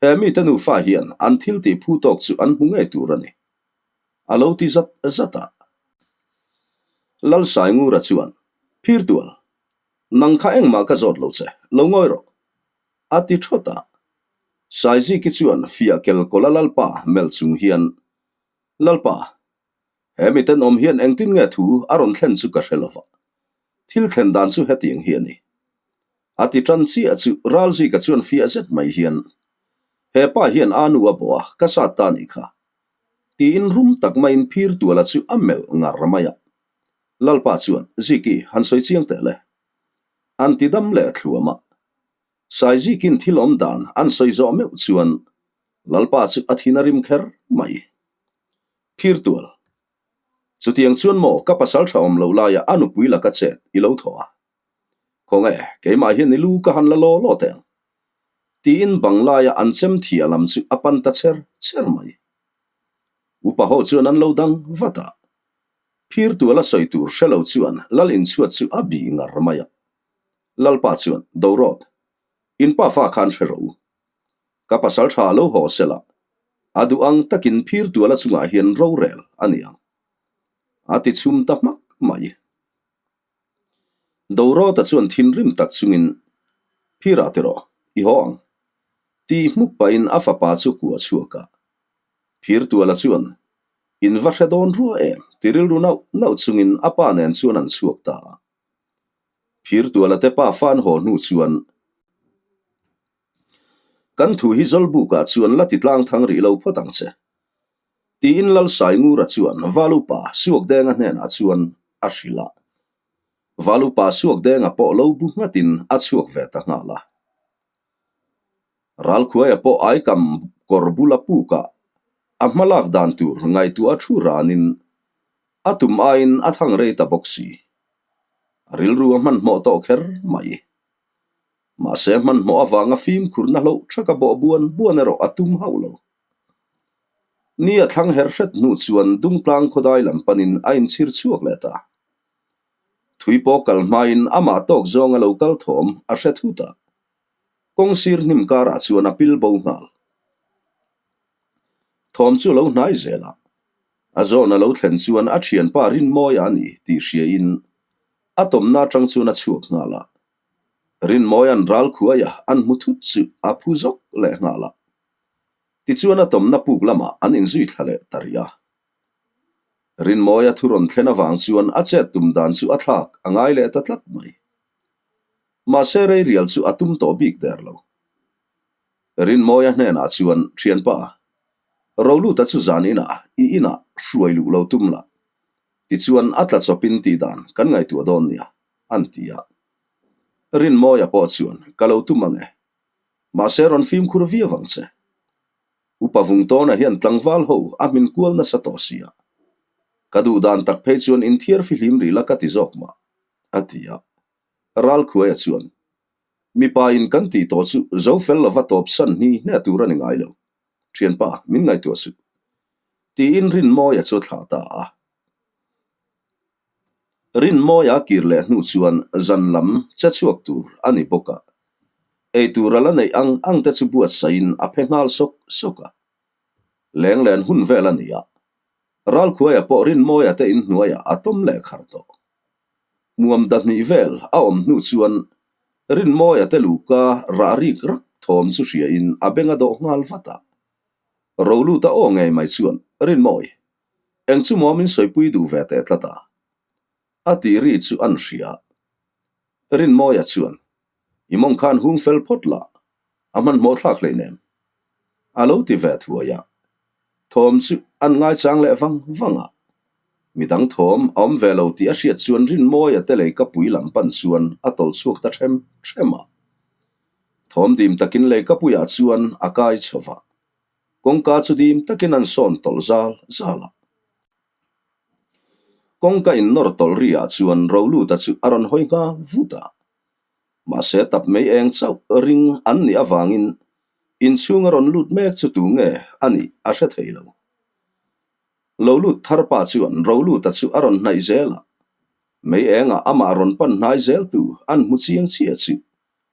He mite nufa hian an thil tih phu tawk chu an hmu ngei tur a ni. A lo ti zat zat a. Lalsaingura chuan, Phirtual, nang kha engmah ka zawt lo che, lo ngawi rawh. A ti thawt a. Saiziki chuan fiah kel kawla Lalpa melh chung hian, Lalpa, he mi tenawm hian engtin nge thu a rawn thlen chu ka hre lova. Thil thlen dan chu hetiang hi a ni. A ti tan chiah chu Ralzika chuan fiah zet mai hian, He pa hian a nu a bawh a, ka sat ta nih kha. Tiin rum tak maiin phir tuala chu a melh ngar mai a. Lalpa chuan, Ziki, han sawi chiang teh le. An ti dam leh thluam a. Saizikin thil awm dan an sawi zawh meuh chuan Lalpa chu a thin a rim kher mai. Phirtual. Chutiang chuan maw ka pasal tha awm loh laia a nupui laka chet i lo thawh a? Khawnge, keimah hian i lu ka han la law law teh ang. Tiin bang laia an chem thiah lam chu a pan ta cher cher mai. Upa ho chuan an lo dang vat a. Phir tuala sawi tur hre lo chuan Lal inchhuat chu a bih ngar mai a. Lalpa chuan, Dorawt, in pa fa khan hre rawh u. Ka pasal tha lo haw sela, a duh ang takin phir tuala chungah hian rorel a ni ang. A ti chhum ta hmak mai. Dorawta chuan thinrim tak chungin, Phirah ti rawh, i haw ang. Tih hmuk pahin a fapa chu kuah chhuak a. Phirtuala chuan, In va hre dawn rua em? ti rilru nauh nauh chungin a pa nen chuan an chhuak ta a. Phirtuala te pa fan haw hnu chuan, Kan thu hi Zawlbukah chuan la ti tlang thang rih lo phawt ang che. Tiin Lalsaingura chuan Valupa Suakdenga hnenah chuan a hrilh a. Valupa Suakdenga pawh lo bu nghatin a chhuak ve ta nghal a. Ralkhuaia pawh aikam kawr bula pukah a hma lak dan tur ngaihtuah thu ranin a tum aiin a thang rei ta bawk si. A rilru a hmanhmawh tawh kher mai. Mahse hmanhmawh avanga fimkhurna hloh thaka bawh buan buan erawh a tum hauh lo. Ni a thlang her hret hnu chuan Dungtlang khawdai lam panin a inchhir chhuak leh ta. Thui pawh kal hmain amah tawk zawnga lo kal thawm a hre thut a, kawng sir hnim karah chuan a pil bo nghal. Thawm chu a lo hnai zel a, a zawn a lo thlen chuan a thianpa Rinmawia a ni tih hriain a tawmna atang chuan a chhuak nghal a. Rinmawia'n ral khuaia an hmu thut chu a phu zawk leh nghal a. Tichuan a tawmna puk lamah an inzui thla leh ta rih a. Rinmawia thu rawn thlen avang chuan a chet tum dan chu a thlak a ngai leh ta tlat mai. Mahse rei rial chu a tum tawh bik der lo. Rinmawia hnenah chuan, Thianpa, Roluta chu zan inah i inah hruai luh lo tum la. Tichuan a tla chawpin tih dan kan ngaihtuah dawn nia, an ti a. Rinmawia pawh chuan, Ka lo tum ang e. Mahse rawn fimkhur viau ang che. Upa Vungtawna hian tlangval ho a hmin kual nasa tawh sia. Ka duh dan tak phei chuan inthiar fihlim rih la ka ti zawk mah, a ti a. Ralkhuaia chuan, Mipa in kan tih tawh chu zo fel lova tawp san hni hne tur a ni ngai lo. Thianpa, min ngaihtuah suh. Tiin Rinmawia chu a thlah ta a. Rinmawia kir leh hnu chuan zan lam che chhuak tur a ni bawk a, ei tur a la neih ang ang te chu buatsaihin a phe nghal sawk sawk a. Lenglen hun vel a ni a, Ralkhuaia pawh Rinmawia te inhnuaiah a tawm leh khar tawh. Muam dahnih vel a awm hnu chuan Rinmawia te luka rah rik rak thawm chu hriain a beng a dawh nghal vat a. Roluta aw ngei mai chuan, Rinmawi, Eng chu maw min sawipui duh ve teh tlat a? A tih ri chu an hria. Rinmawia chuan, I mawng khan hung fel phawt la, a hmanhmawh thlak hleinem. A lo ti ve thuai a. Thawm chu an ngaichang leh vang vang a. Midang thawm a awm ve lo tih a hriat chuan Rinmawia te leikapui lam pan chuan a tawlh chhuak ta ṭhem ṭhem a. Thawm dim takin leikapuiah chuan a kai chho va. Kawngka chu dim takin an sawn tawlh zal zal a. Kawngka in nawr tawlh ri ah chuan Roluta chu a rawn hawi nghal vut a. Mahse tap mei eng chauh ring an nih avangin inchhung a rawn lut mek chu tu nge a nih a hre thei lo. Lo lut thar pa chuan Roluta chu a rawn hnaih zel a. Mei engah amah rawn pan hnai zel tu an hmu chiang chiah chu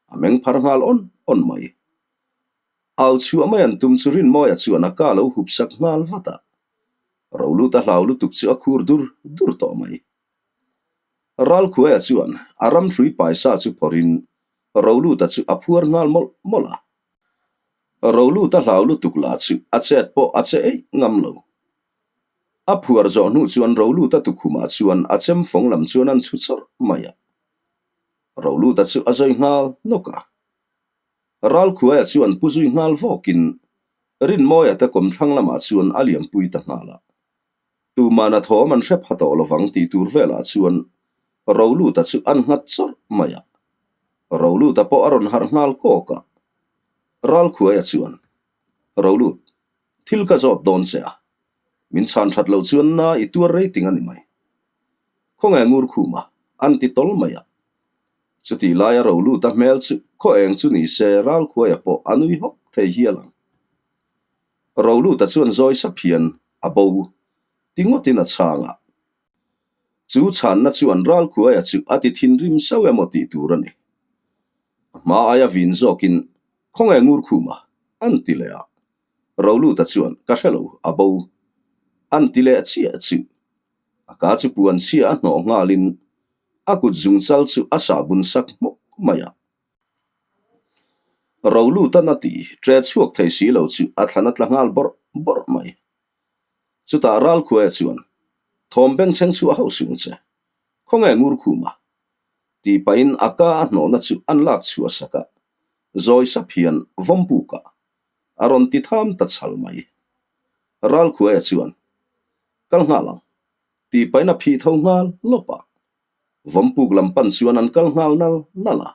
a meng phar nghal awn awn mai. Au chhuah mai an tum chu Rinmawia chuan a ka lo hup sak nghal vat a. Roluta hlau lutuk chu a khur dur dur tawh mai. Ralkhuaia chuan a ramhrui paisa chu phawrhin Roluta chu a phuar nghal mawlh mawlh a. Roluta hlau lutuk lah chu a chet pawh a che eih ngam lo. A phuar zawh hnu chuan Roluta tukhumah chuan a chem fawng lam chuan an chhu chawrh mai a. Roluta chu a zawi nghal nawk a. Ralkhuaia chuan pu zui nghal vawkin Rinmawia te kawmthlang lamah chuan a liampui ta nghal a. Tumana thawm an hre pha tawh lovang tih tur velah chuan Roluta chu an nghat chawrh mai a. Roluta pawh a rawn harh nghal kawk a. Ralkhuaia chuan, Rolut, thil ka zawt dawn che a. Min chhan that loh chuan na i tuar rei ting a ni mai. Khawnge ngur khum a, an ti tawl mai a. Chutih laia ro lut a hmel chu khaw eng chu ni se Ralkhuaia pawh a nui hawk thei hial ang. Ro luta chuan zawi sap hian a bo ti ngawtin a chhang a. Chu chhanna chuan Ralkhuaia chu a ti thinrim sauh emaw tih tur a ni. A hma aia vin zawkin khawnge ngur khum a, an ti leh a. Roluta chuan, Ka hre lo, a bo. An ti leh chiah chu. A ka chu puan chhia a hnawh nghalin a kut zungchal chu a sahbun sak hmawk mai a. Rolutan a ti ṭe chhuak thei si lo chu a thlan a tla nghal bawrh bawrh mai. Chutah Ralkhuaia chuan, Thawm bengchheng chhuah hauh sung che. Khawnge ngur khuma? Tih pahin a ka a hnawhna chu an lak chhuah sak a. Zawi sap hian vawmpukah a rawn ti tham ta chhal mai. Ralkhuaia chuan, Kal nghal ang, tih pahin a phih tho nghal lawp a. Vawmpuk lam pan chuan an kal nghal nal nal a.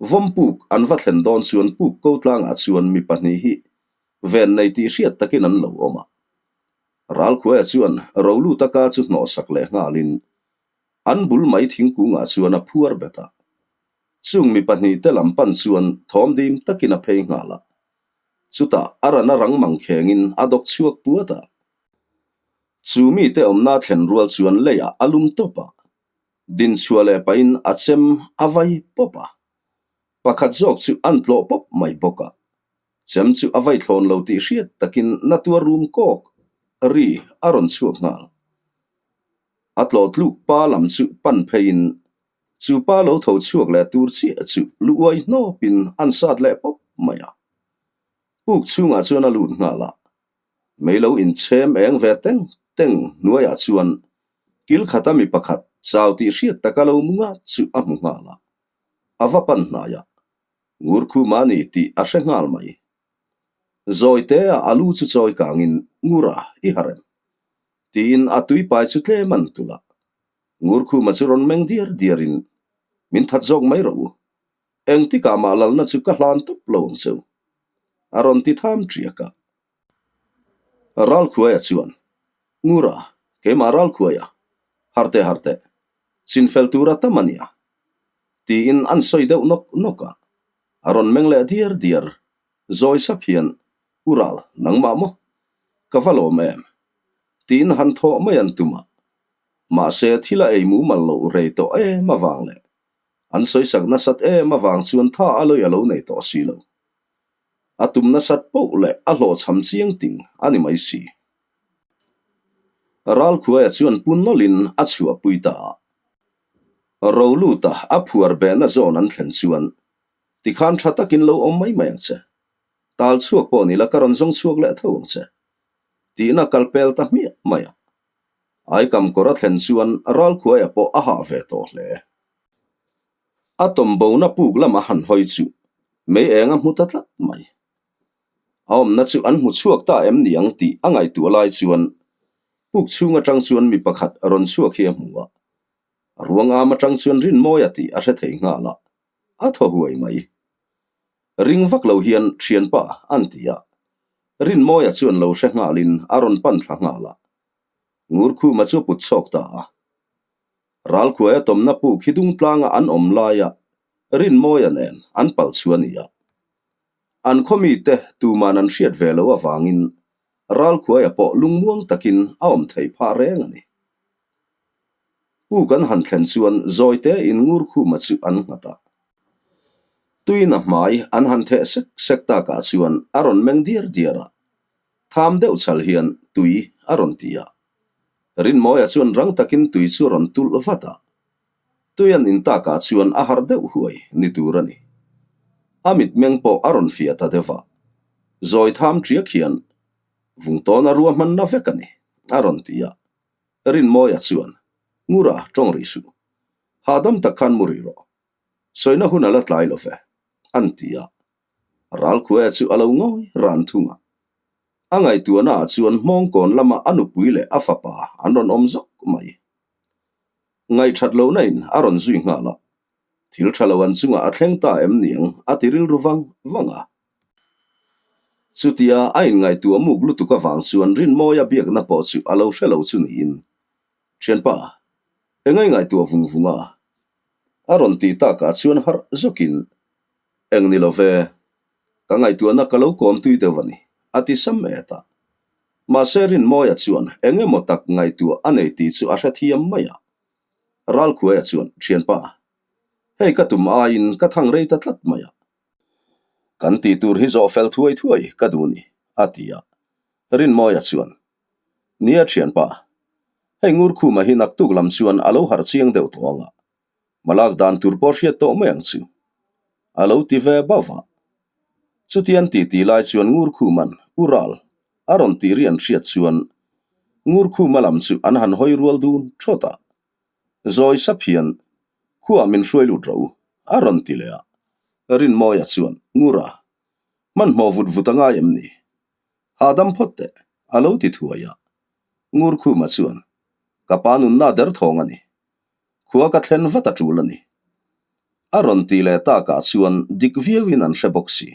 Vawmpuk an va thlen dawn chuan puk ko tlangah chuan mi pahnih hi ven nei tih hriat takin an lo awm a. Ralkhuaia chuan Roluta ka chu hnawhsak leh nghalin an bul mai thingkungah chuan a phuar bet a. Chung mi pahnihte lam pan chuan thawm dim takin a phei nghal a. Chutah a ran a rang mang khengin a dawk chhuak puat a. Chu mite awmna thlen rual chuan leiah a lum tawp a. Din chhuah leh pahin a chem a vai pawp a. Pakhat zawk chu an tlawh pawp mai bawk a. Chem chu a vai thlawn lo tih hriat takin na tuar rum kawk ri a rawn chhuak nghal. A tlawh tluk pa lam chu pan pheiin Chu pa lo tho chhuak leh tur chiah chu lu uai hnawpin an sat leh pawp mai a. Puk chhungah chuan a lut nghal a. Mei lo inchhem eng ve teng teng hnuaiah chuan kil khata mi pakhat chau tih hriat taka lo mu ngat chu a hmu nghal a. A va pan hnai a. Ngur khum a ni tih a hre nghal mai. Zawi te a a lu chu chawi kangin Ngura i ha rem tiin a tuipai chu tlem an tulh a. Ngurkhuma chu rawn meng diar diarin, Min that zawk mai rawh u. Engtikah mah lalna chu ka hlan tawp lo ang che u. A rawn ti tham ṭiak a. Ralkhuaia chuan, Ngura, keimah Ralkhuaia, harte harte, chinfel tura tam a nia. Tiin an sawi deuh nawk nawk a. A rawn meng leh diar diar, zawi sap hian, U Ral, nangmah maw? Ka va lawm em? Tiin han thawh mai an tum a. Mahse, thil a ei mumal loh rei tawh em avang leh an sawisak nasat em avang chuan tha a lawi a lo nei tawh si lo. A tum nasat poh leh a hlawhchham chiang ting a ni mai si. Ralkhuaia chuan pu nawlhin a chhuahpui ta a. Roluta a phuar behna zawn an thlen chuan, Tikhan tha takin lo awm mai mai ang che. Tal chhuak pawh ni la ka rawn zawng chhuak leh tho ang che. Tihna kal pel ta hmiah mai a. Aikam kawr a thlen chuan Ralkhuaia pawh a hah ve tawh hle. A tawmbona puk lama han hawi chu mei eng a hmu ta tlat mai. A awmna chu an hmu chhuak ta em ni ang tih a ngaihtuah lai chuan puk chhung atang chuan mi pakhat rawn chhuak hi a hmu a. A ruang am atang chuan Rinmawia tih a hre thei nghal a, a thaw huai mai. Ring vak lo hian thianpa an ti a. Rinmawia chuan lo hre nghalin a rawn pan thla nghal a. Ngurkhuma chu a put chhawk ta a. Ralkhuaia tawmna puk hi dungtlanga an awm laia Rinmawia nen an pal chu a ni a. An khaw mite tuman an hriat ve loh avangin Ralkhuaia pawh lungmuang takin a awm theih phah reng a ni. Puk an han thlen chuan zawite in Ngurkhuma chu an nghat a. Tuina hmai an han theh sek sek takah chuan a rawn meng diar diar a. Tham deuh chhal hian tui a rawn ti a. Rinmawia chuan rang takin tui chu a rawn tulh vat a. Tui an in takah chuan a harh deuh huai ni tur a ni. A mitmeng pawh a rawn fiah ta deuh a. Zawi tham ṭiak hian Vungtawna ruahmanna vek a ni, a rawn ti a. Rinmawia chuan, Ngura, ṭawng rih suh. Hahdam tak khan mu rih rawh. Sawina hun a la tlai lo ve, an ti a. Ralkhuaia chu a lo ngawi ran thung a. A ngaihtuahna ah chuan hmawngkawn lama a nupui leh a fapa an rawn awm zawk mai. Ngaihthat lohna in a rawn zui nghal a, thil tha lo an chungah a thleng ta em niang a ti rilru vang vang a. Chutia a inngaihtuah muk lutuk avang chuan Rinmawia biakna pawh chu a lo hre lo chu niin, Thianpa, eng a ingaihtuah vung vung a? A rawn ti takah chuan harh zawkin, Eng ni lo ve, ka ngaihtuahna ka lo kawm tui deuh a ni, a ti sam et a. Mahse Rinmawia chuan eng emaw tak ngaihtuah a nei tih chu a hrethiam mai a. Ralkhuaia chuan, Thianpa, hei ka tum aiin ka thang rei ta tlat mai a. Kan tih tur hi zawh fel thuai thuai ka duh ni, a ti a. Rinmawia chuan, Nia thianpa, hei Ngurkhuma hi naktuk lam chuan a lo harh chiang deuh tawh ang a, malak dan tur pawh hriat tawh mai ang chu, a lo ti ve bauh a. Chutian ti ti lai chuan Ngurkhuma'n, U Ral, a rawn tih ri an hriat chuan Ngurkhuma lam chu an han hawi rual dun thawt a. Zawi sap hian, Khuaah min hruai lut rawh u, a rawn ti leh a. Rinmawia chuan, Ngura, hmanhmawh vut vut a ngai em ni? Hahdam phawt teh, a lo ti thuai a. Ngurkhuma chuan, Ka pa nunna derthawng a ni. Khua ka thlen vat a tul a ni. A rawn ti leh takah chuan dik viauin an hre bawk si.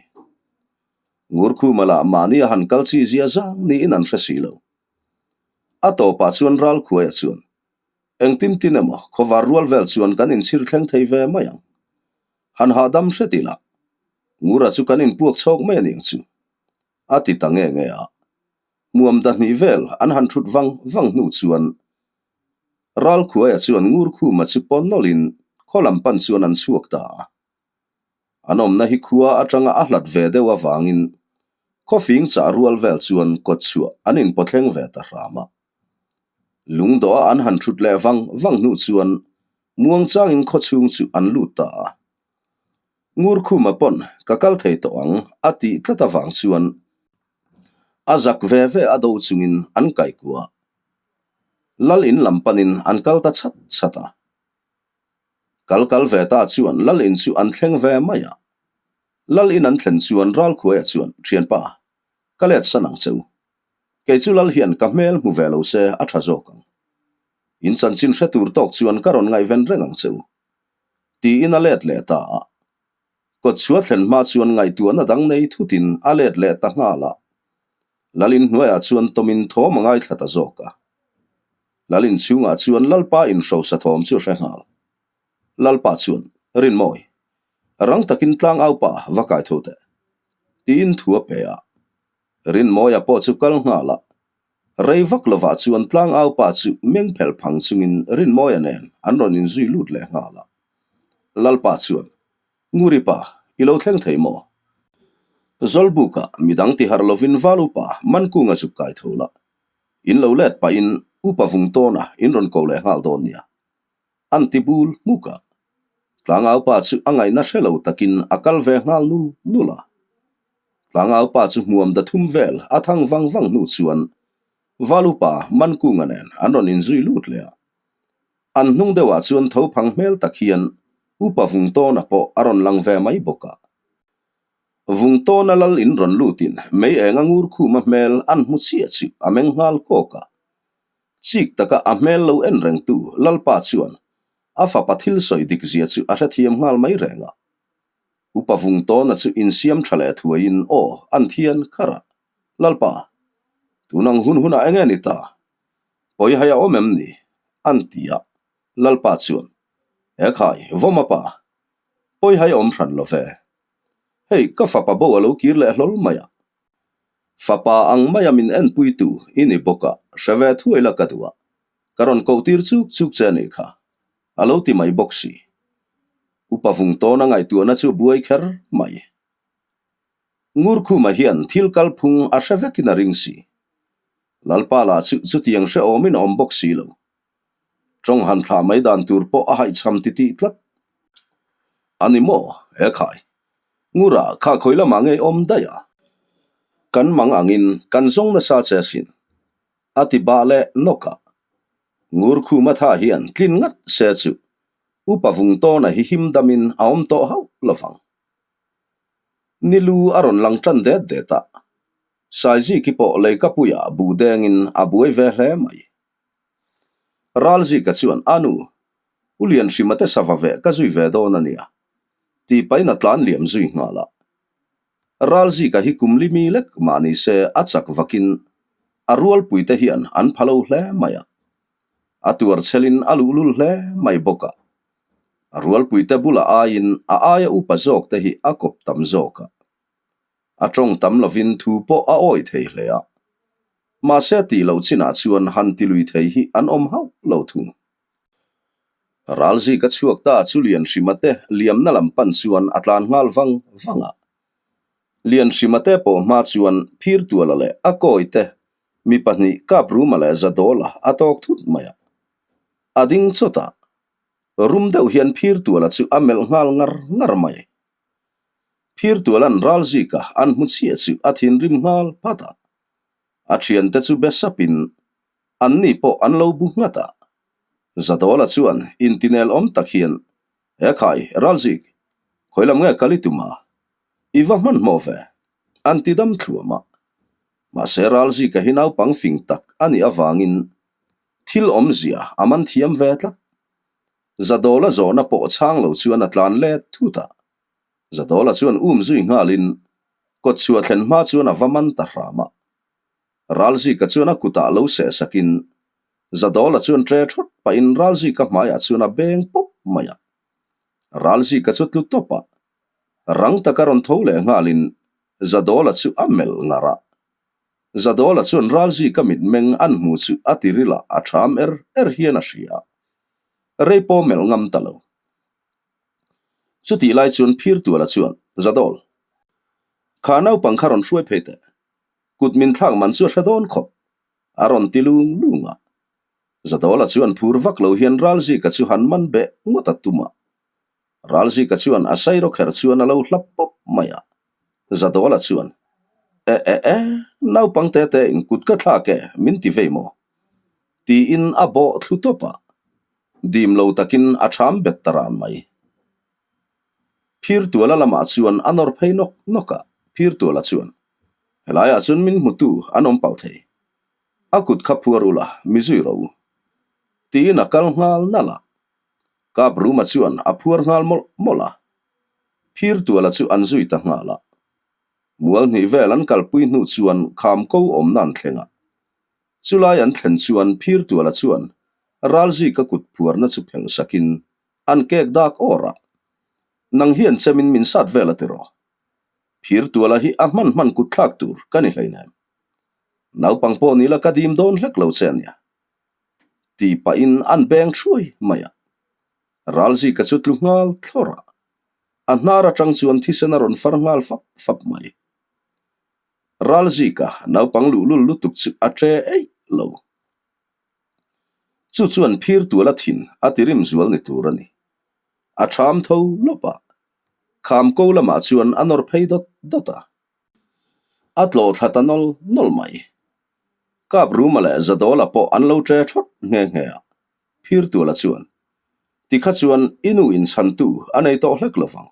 Ngurkhuma lah mahni a han kal chi zia zang niin an hre si lo. A tawpah chuan Ralkhuaia chuan, Engtin tin emaw khawvar rual vel chuan kan inchhir thleng thei ve mai ang. Han hahdam hret ila, Ngura chu kan inpuak chhawk mai a ning chu, a ti ta nge nge a. Hmuam dahnih vel an han thut vang vang hnu chuan Ralkhuaia chuan Ngurkhuma chu pawn nawlhin khaw lam pan chuan an chhuak ta a. An awmna hi khua atanga a hlat ve deuh avangin khawfing chah rual vel chuan kawtchhuah an inpawthleng ve ta hram a. Lungdawha an han thut leh vang vang hnu chuan muangchangin khawchhung chu an lut ta a. Ngurkhuma pawn ka kal thei tawh ang a tih tlat avang chuan a zak ve ve a do chungin an kaikuah a. Lal in lam panin an kal ta chhat chhat a. Kal kal ve ta chuan Lal in chu an thleng ve mai a. Lal in an thlen chuan Ralkhuaia chuan, Thianpa, ka let san ang che u. Kei chu Lal hian ka hmel hmu ve lo se a tha zawk ang. In chanchin hre tur tawk chuan ka rawn ngaihven reng ang che u. Tiin a let leh ta a. Kawtchhuah thlen hma chuan ngaihtuahna dang nei thutin a let leh ta nghal a. Lal in hnuaiah chuan tawmin thawm a ngaithla ta zawk a. Lal in chhungah chuan Lalpa inhrosa thawm chu a hre nghal. Lalpa chuan, Rinmawi, rang takin tlangaupa va kai tho teh, tiin thu a pe a. Rinmawia pawh chu kal nghal a. Rei vak lovah chuan tlangaupa chu meng phelh phang chungin Rinmawia nen an rawn inzui lut leh nghal a. Lalpa chuan, Nguripa, i lo thleng thei maw? Zawlbuka midang tiharh lovin Valupa Mankunga zuk kai tho la. In lo let pahin Upa Vungtawna in rawn ko leh nghal dawn nia. An ti bul hmuk a. Tlangaupa chu a ngaihna hre lo takin a kal ve nghal nul nul a. Tlangaupa chu hmuam da thum vel a thang vang vang hnu chuan Valupa Mankunga nen an rawn inzui lut leh a. An hnung deuhah chuan tho phang hmel tak hian Upa Vungtawna pawh a rawn lang ve mai bawk a. Vungtawna lal in rawn lutin mei enga ngur khuma hmel an hmu chiah chu a meng nghal kawk a. Chik taka a hmel lo en rengtu Lalpa chuan a fapa thil sawi dik zia chu a hrethiam nghal mai reng a. Upa Vungtawna chu insiam tha leh thuaiin aw an thian kharh a, Lalpa, tunang hun hunah enge ni ta? Pawihai a awm em ni? An ti a, Lalpa chuan, He khai, vawm a pa, pawihai a awm hran lo ve. Hei, ka fapa bo a lo kir leh hlawl mai a. Fapa ang maia min enpuitu i ni bawk a, hre ve thuai la ka duh a, ka rawn koh tir chuk chuk che a nih kha, a lo ti mai bawk si. Upa Vungtawna ngaihtuahna chu buai kher mai. Ngurkhuma hian thil kalphung a hre vekin a ring si. Lalpa lah chu chutiang hrehawmin a awm bawk si lo. Tawng han thlah mai dan tur pawh a haihchham titih tlat. A ni maw? He khai. Ngura kha khawi lamah ngei awm daih a. Kan mang angin kan zawng nasa che asin. A ti bah leh nawk a. Ngurkhuma tha hian tlin ngat se chu Upa Vungtawna hi him damin a awm tawh hauh lovang. Ni lu a rawn lang tan det det a, Saiziki pawh leikapuiah buh dengin a buai ve hle mai. Ralzika chuan, A nu, U Lianhrima te sava veh ka zui ve dawn a nia, tih pahin a tlan liam zui nghal a. Ralzika hi kum li mi lek mah ni se a chak vakin a rualpuite hian an pha lo hle mai a. A tuar chhelin a luhlul hle mai bawk a. A rualpuite bulah aiin a aia upa zawkte hi a kawp tam zawk a. A tawng tam lovin thu pawh a awi thei hle a. Mahse tih loh chinah chuan han ti lui thei hi an awm hauh lo thung. Ralzika chhuak ta chu Lianhrima te liamna lam pan chuan a tlan nghal vang vang a. Lianhrima te pawh hma chuan Phirtuala leh a kawi te mi pahnih Kapruma leh Zadawla a tawk thut mai a. A ding chawt a, rum deuh hian Phirtuala chu a melh nghal ngar ngar mai. Phirtuala'n Ralzika an hmu chiah chu a thinrim nghal phat a. A thiante chu be sapin Anni pawh an lo bu nghat a. Zadawla chuan intinel awm tak hian, He khai, Ralzik, khawi lam nge kal i tum a? I va hmanhmawh ve, an ti dam thluam a. Mahse Ralzika hi naupang fing tak a nih avangin thil awmzia a man thiam ve tlat. Zadawla zawhna pawh chhang lo chuan a tlan let thut a. Zadawla chuan um zui nghalin kawtchhuah thlen hma chuan a va man ta hram a. Ralzika chuan a kutah lo seh sakin Zadawla chuan ṭe ṭhawt pahin Ralzika hmaiah chuan a beng pawp mai a. Ralzika chu tlu tawp a, rang taka rawn tho leh nghalin Zadawla chu a melh ngar a. Zadawla chuan Ralzika mitmeng an hmu chu a tirilah a ṭham er er hian a hria a, rei pawh melh ngam ta lo. Chutih lai chuan Phirtuala chuan, Zadawl, kha naupang kha rawn hruai phei teh. Kut min thlak man chu a hre dawn khawp, a rawn ti lung lung a. Zadawla chuan phur vak lo hian Ralzika chu han man beh ngawt a tum a. Ralzika chuan a sairaw kher chuan a lo hlap pawp mai a. Zadawla chuan, E e e, naupang te te in kut ka thlak e, min ti vei maw? Tiin a bawh thlu tawp a. Dim lo takin a ṭham bet ta ran mai. Phirtuala lamah chuan a nawr phei nawk nawk a, Phirtuala chuan, Helaiah chuan min hmutu an awm palh thei. A kut kha phuar ula, mi zui rawh u. Tiin a kal nghal nalh a. Kapruma chuan a phuar nghal mawlh mawlh a. Phirtuala chu an zui ta nghal a. Mual hnih vel an kalpui hnu chuan kham ko awmna an thleng a. Chulai an thlen chuan Phirtuala chuan Ralzika kut phuarna chu phelh sakin An kek dak awr a, Nang hian chemin min sat vel a tiraw? Phirtuala hi a hman hman kut thlak tur ka ni hleinem. Naupang pawh ni la ka dim dawn hlek lo che ania. Ti pahin an beng thuai mai a. Ralzika chu tlu nghal thlawr a, a hnar atang chuan thisen a rawn far nghal fap fap mai. Ralzika naupang luhlul lutuk chu a ṭe eih lo. Chu chuan phir tual a thin a ti rim zual ni tur a ni. A ṭham tho lawp a, kham ko lamah chuan a nawr phei dawt dawt a. A tlawh thla ta nawl nawl mai. Kap Ruma leh Zadawla pawh an lo ṭe ṭhawt nghe nghe a, phir tuala chuan, Tikha chuan i nu inchhantu a nei tawh hlek lo vang.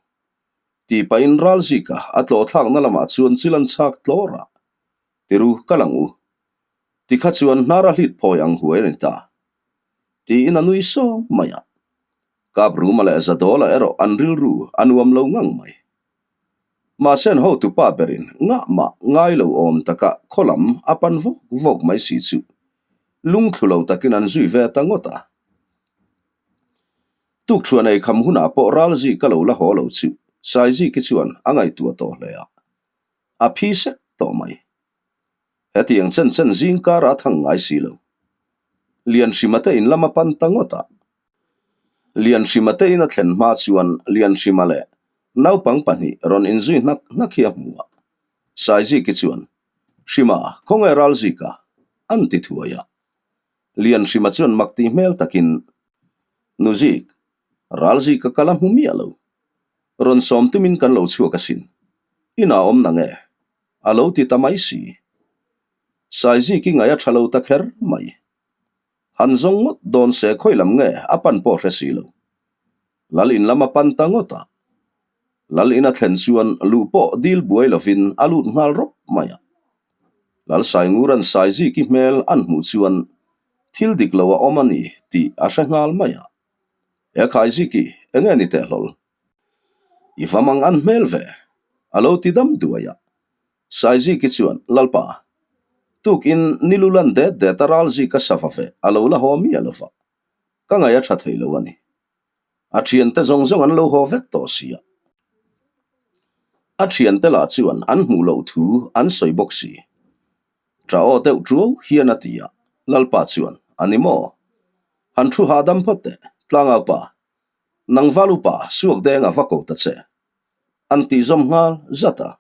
Tih pahin Ralzika a tlawh thlakna lamah chuan chil an chhak tlawr a, Tiru, kal ang u. Tikha chuan hnar a hlit phawi ang huai a ni ta. Tiin a nui sawng mai a. Kapruma leh Zadawla erawh an rilru a nuam lo ngang mai. Mahse an hotupa berin ngah mah ngai lo awm taka khaw lam a pan vawk vawk mai si chu lungthlu lo takin an zui ve ta ngawt a. Tukṭhuan ei kham hunah pawh Ralzi ka lo la haw lo chu Saiziki chuan a ngaihtuah tawh hle a. A phi sek tawh mai. Hetiang chen chen zing kar a thang ngai si lo. Lianhrima te in lam a pan ta ngawt a. Lianhrima te in a thlen hma chuan Lianhrima leh naupang pahnih rawn inzui hnak hnak hi a hmu a. Saiziki chuan, Hrima, khawnge Ralzika? an ti thuai a. Lianhrima chuan mak tih hmel takin, Nuzik, Ralzika ka la hmu miah lo. Rawn sawm tumin kan lo chhuak asin. Inah awm nang e. A lo ti ta mai si. Saiziki ngaih a tha lo ta kher mai. Han zawng ngawt dawn se khawi lam nge a pan pawh hre si lo. Lal in lam a pan ta ngawt a. Lal in a thlen chuan luh pawh dil buai lovin a lut nghal rawp mai a. Lal Sainguran Saiziki hmel an hmuh chuan thil dik lo a awm a ni tih a hre nghal mai a. He Khaiziki, enge ni teh hlawl? I va mang an hmel ve. A lo ti dam duai a. Saiziki chuan, Lalpa, tukin nilu lan det det a ralzika sava ve a lo la haw miah lo va, ka ngaih a tha thei lo a ni. A thiante zawng zawng an lo haw vek tawh si a. A thiante lah chuan an hmuh loh thu an sawi bawk si. Tah aw deuh tuau hian a ti a, Lalpa chuan, A ni maw? Han thu hahdam phawt teh, Tlangaupa, nang val upa suak deng a va ko ta che. An tih zawm nghal zat a.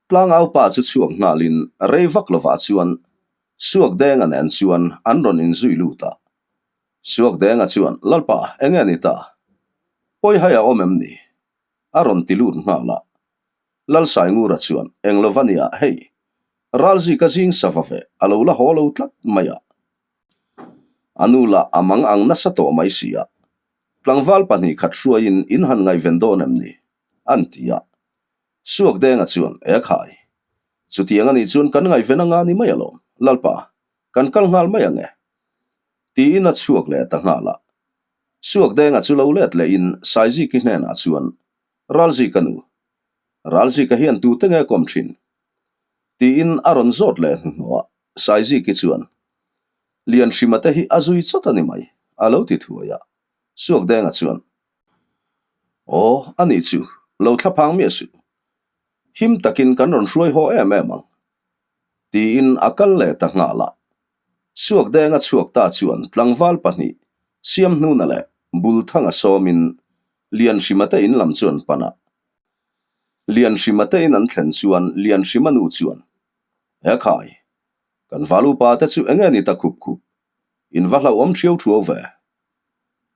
Tlangaupa chu chhuak nghalin rei vak lovah chuan suak denga nen chuan an rawn inzui lut a. Suak denga chuan, Lalpa, enge ni ta? Pawihai a awm em ni? A rawn ti lut nghal a. Lalsaingura chuan, Eng lova nia, hei, ralzika zing sava ve a lo la haw lo tlat mai a. A nu lah a mang ang nasa tawh mai si a, tlangval 2 khat hruaiin in han ngaihven dawn em ni? an ti a. Suakdenga chuan, E khai, chutiang a nih chuan kan ngaihven anga ni mai alawm, Lalpa, kan kal nghal mai ang e. Tiin a chhuak leh ta nghal a. Suakdenga chu lo let lehin Saiziki hnenah chuan, Ralzika nu, Ralzika hian tute nge kawm thin? Tiin a rawn zawt leh hnuhnawh a, Saiziki chuan, Lianhrima te hi a zui chawt a ni mai, a lo ti thuai a. Suakdenga chuan, Aw, a nih chu, lo thlaphang miah suh. Him takin kan rawn hruai haw em em ang. Tiin a kal leh ta nghal a. Suakdenga chhuak ta chuan tlangval pahnih, Siamhnuna leh Bulthanga sawmin Lianhrima te in lam chu an pan a. Lianhrima te in an thlen chuan Lianhrima nu chuan, He khai, kan val upa te chu enge ni ta khup khup, in va hlauhawm thiau thuau ve.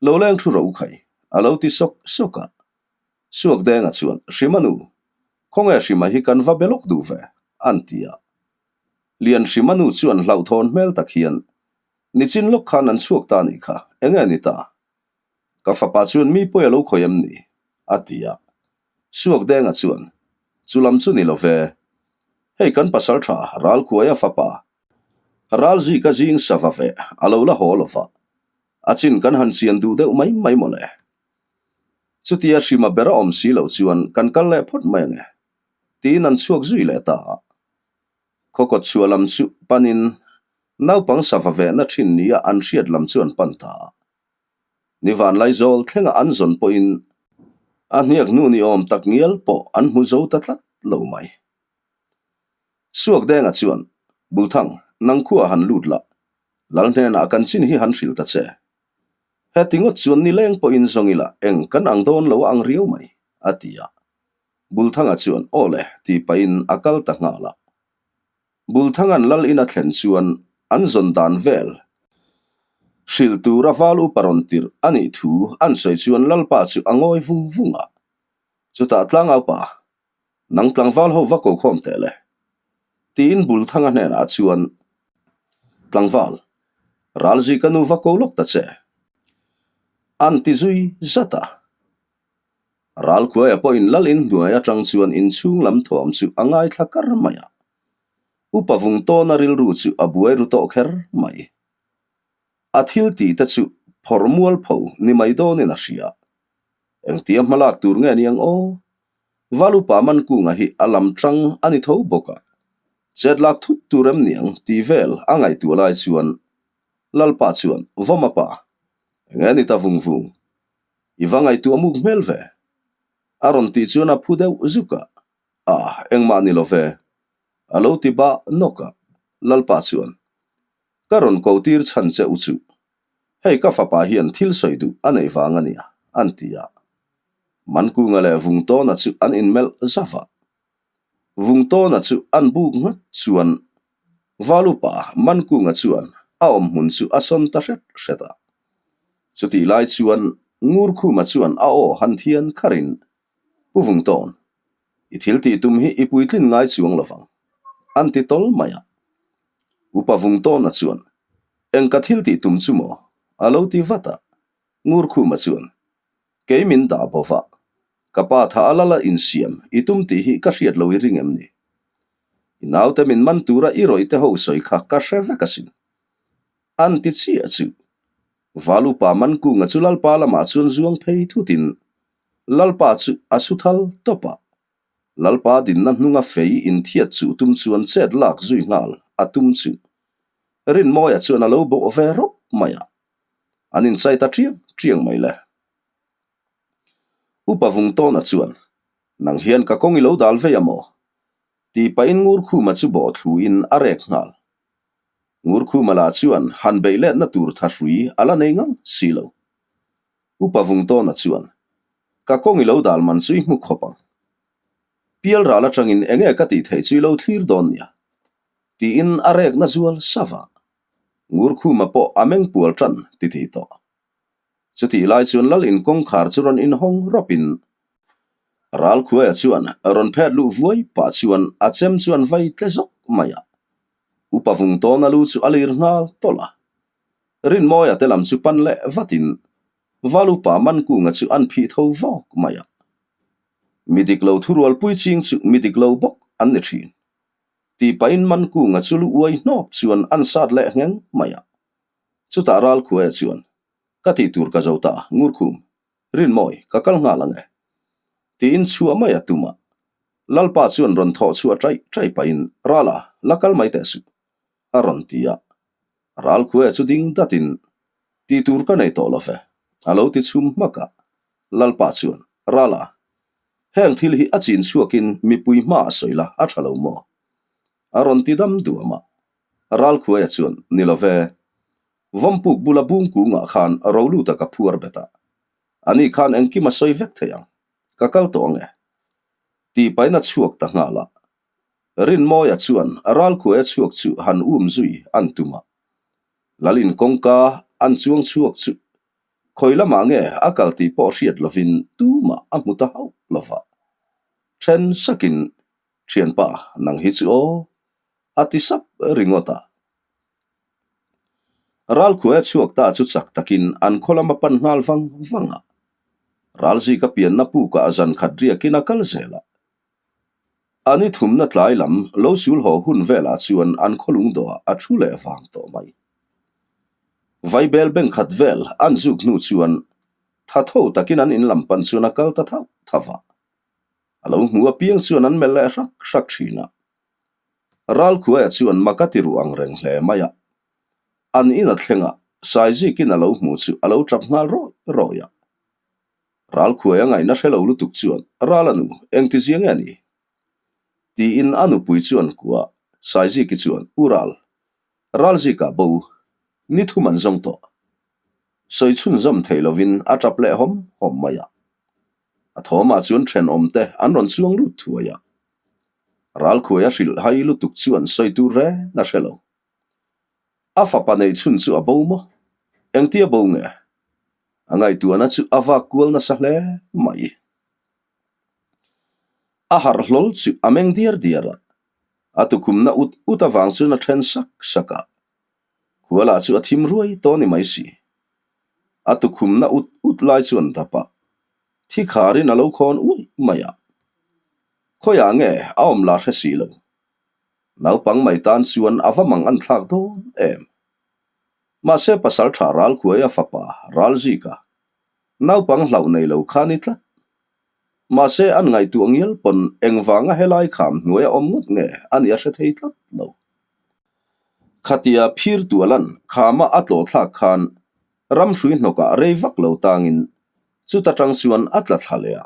Lo leng thu ro khai, a lo ti sawk sawk a. Suakdenga chuan, Hrima nu, khawnge Hrima hi kan va be lawk duh ve, an ti a. Lianhrima nu chuan hlauhthawn hmel tak hian, Nichin lawk khan an chhuak ta nih kha, enge ni ta? Ka fapa chuan mi pawi a lo khawih em ni? a ti a. Suakdenga chuan, Chu lam chu ni lo ve. Hei kan pasal tha Ralkhuaia fapa, Ralzika zing sava ve a lo la haw lo va, a chin kan han chian duh deuh mai mai mawle. Chutia hrima ber a awm si loh chuan kan kal leh phawt mai ange, tiin an chhuak zui leh ta a. Khawkawt chhuah lam chu panin naupang sava vehna thin nia an hriat lam chu an pan ta a. Ni Vanlaizawl thlenga an zawn pawhin a hniak hnu ni awm tak ngial pawh an hmu zo ta tlat lo mai. Suakdenga chuan, Bulthang, nang khuaah han lut la, Lal hnenah kan chin hi han hrilh ta che. Heti ngawt chuan nileng pawhin zawng ila eng kan ang dawn lo a ang riau mai, a ti a. Bulthanga chuan, Aw le, tih pahin a kal ta nghal a. Bulthanga'n lal in a thlen chuan an zawn dan vel hrilh tura val upa rawn tirh a nih thu an sawi chuan Lalpa chu a ngawi vung vung a. Chutah tlangaupa, Nang tlangval ho va ko khawm teh le, tiin Bulthanga hnenah chuan, Tlangval, ralzi ka nu va ko lawk ta che, an ti zui zat a. Ralkhuaia pawhin lal in hnuai atang chuan inchhung lam thawm chu a ngaithla kar mai a. Upa vung tawna rilru chu a buai ru tawh kher mai. A thil tih te chu phawrh mual pho ni mai dawnin a hria. Engtia hmalak tur nge niang aw? Val upa Mankunga hi a lam tang a ni tho bawk a. Chet lak thut tur em niang tih vel a ngaihtuah lai chuan Lalpa chuan, Vawma pa, enge ni ta vung vung? I va ngaihtuah muk hmel ve. A rawn tih chuan a phu deuh zuk a, Ah, engmah ni lo ve. A lo ti bah nawk a, Lalpa chuan, Ka rawn ko tir chhan che u chu. Hei ka fapa hian thil sawi duh a neih vang a nia, an ti a. Mankunga leh Vungtawna chu an inmelh zauh a. Vungtawna chu an buk nghat chuan Valupa Mankunga chuan a awmhmun chu a sawn ta hret hret a. Chutih lai chuan Ngurkhuma chuan a aw han thian kharin, Pu Vungtawn, i thil tih tum hi i puitlin ngai chuang lovang, an ti tawl mai a. Upa Vungtawna chuan, Eng ka thil tih tum chu maw? a lo ti vat a. Ngurkhuma chuan, Kei min dah bo va, ka pa tha a lal a insiam i tum tih hi ka hriat lo i ring em ni? I naute min man tura i rawih te ho sawi kha ka hre vek asin. An ti chiah chu. Valupa Mankunga chu Lalpa lamah chuan zuang phei thutin Lalpa chu a su thal tawp a. Lalpa dinna hnunga fei inthiat chuh tum chuan chet lak zui nghal a tum chu Rinmawia chuan a lo bawh ve rawp mai a, an inchai ta ṭiang ṭiang mai le. Upa Vungtawna chuan, Nang hian ka kawng i lo dal vei a maw? Tih pahin Ngurkhuma chu bawh thluin a rek nghal. Ngurkhuma lah chuan han beih letna tur thahrui a la nei ngang si lo. Upa Vungtawna chuan, Ka kawng i lo dal man chu i hmu khawp ang. Pial ral atangin enge ka tih theih chu i lo thlir dawn nia. Tiin a rekna zual sava. Ngurkhuma pawh a meng pual tan ti thei tawh. Chutih lai chuan lal in kawngkhar chu rawn inhawng rawpin Ralkhuaia chuan rawn phet luh vuai pah chuan a chem chuan vai tle zawk mai a. Upa Vungtawna lu chu a lir nghal tawlh a. Rinmawia te lam chu pan leh vatin Val upa Mankunga chu an phih tho vawk mai a. Mi dik lo thurualpui ching chu mi dik lo bawk an ni thin. Tih pahin Mankunga chu lu uai hnawp chuan an sat leh ngheng mai a. Chutah Ralkhuaia chuan, Ka tih tur ka zo ta, Ngurkhum, Rinmawi, ka kal nghal ang e. Tiin chhuah mai a tum a. Lalpa chuan rawn thawh chhuah ṭaih ṭaih pahin, Rala, la kal mai teh suh, a rawn ti a. Ralkhuaia chu ding datin, Tih tur ka nei tawh lo ve, a lo ti chhum hmak a. Lalpa chuan, Rala, heng thil hi a chin chhuakin mipui hmaah sawi la a ṭha lo maw? A rawn ti dam duam a. Ralkhuaia chuan, Ni lo ve. Vawmpuk bula bung kungah khan Roluta ka phuar bet a. Ani khan engkim a sawi vek thei ang. Ka kal tawh ang e. Tih pahin a chhuak ta nghal a. Rinmawia chuan Ralkhuaia chhuak chu han um zui an tum a. Lalin kawngka an chuang chhuak chu khawi lamah nge a kal tih pawh hriat lovin tumah a hmu ta hauh lo va. Then sakin, Thianpa, nang hi chu aw. A ti sap ringawt a. Ralkhuaia chhuak ta chu chak takin an khaw lam a pan nghal vang vang a. Ralzika pianna pukah zan khat riakin a kal zel a. A ni thumna tlai lam lo sul haw hun velah chuan an khaw lungdawhah a thu leh vang tawh mai. Vaibel beng khat vel an zuk hnu chuan tha tho takin an in lam pan chuan a kal ta thauh thauh a. A lo hmu apiang chuan an melh leh hrak hrak thin a. Ralkhuaia chuan mak a ti ruh ang reng hle mai a. An in a thleng a, Saizikin a lo hmu chu a lo tap nghal rawih rawih a. Ralkhuaia ngaihna hre lo lutuk chuan, Ral a nu, engti zia nge ni? Tiin a nupui chuan kuah a, Saiziki chuan, U Ral, Ralzika bo, ni thum an zawng tawh. Sawi chhunzawm thei lovin a tap leh hawm hawm mai a. A thawmah chuan thenawmte an rawn chuang lut thuai a. Ralkhuai a hrilh hai lutuk chuan sawi tur reng a hre lo. A fapa nei chhun chu a bo maw? Engtia bo nge? A ngaihtuahna chu a vak kual nasa hle mai. A harh hlawl chu a meng diar diar a, a tukhumna ut ut avang chuan a then sak sak a. Khuala chu a thim ruai tawh ni mai si. A tukhumna ut ut lai chuan dap a, thi kharin a lo khawn uaih mai a. Khawiah nge a awm la hre si lo. Naupang mai tan chuan a va mang an thlak dawn em. Mahse pasal tha Ralkhuaia fapa Ralzika, naupang hlauh nei lo kha ni tlat. Mahse an ngaihtuah ngial pawn engvanga helai kham hnuai a awm ngawt nge a nih a hre thei tlat lo. Khatia phir tualan khama a tlawh thlak khan ramhrui hnawkah rei vak lo tangin chuta tang chuan a tla thla leh a.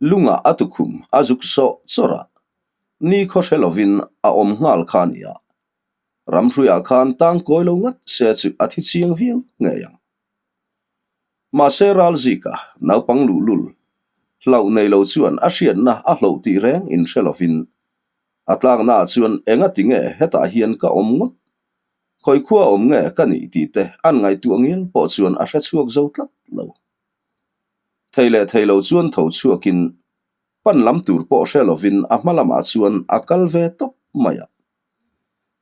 Lungah a tukhum a zuk sawh chawrh a, ni khaw hre lovin a awm nghal kha a ni a. Ramhruiah khan tang kawi lo ngat se chu a thi chiang viau ngei ang. Mahse Ralzika naupang luhlul hlauh nei lo chuan a hriatna a hloh tih reng in hre lovin a tlaknaah chuan enga ti nge hetah hian ka awm ngawt? Khawi khua awm nge ka nih tih te an ngaihtuah ngial pawh chuan a hre chhuak zo tlat lo. Thei leh thei lo chuan tho chhuakin pan lam tur pawh hre lovin a hma lamah chuan a kal ve tawp mai a.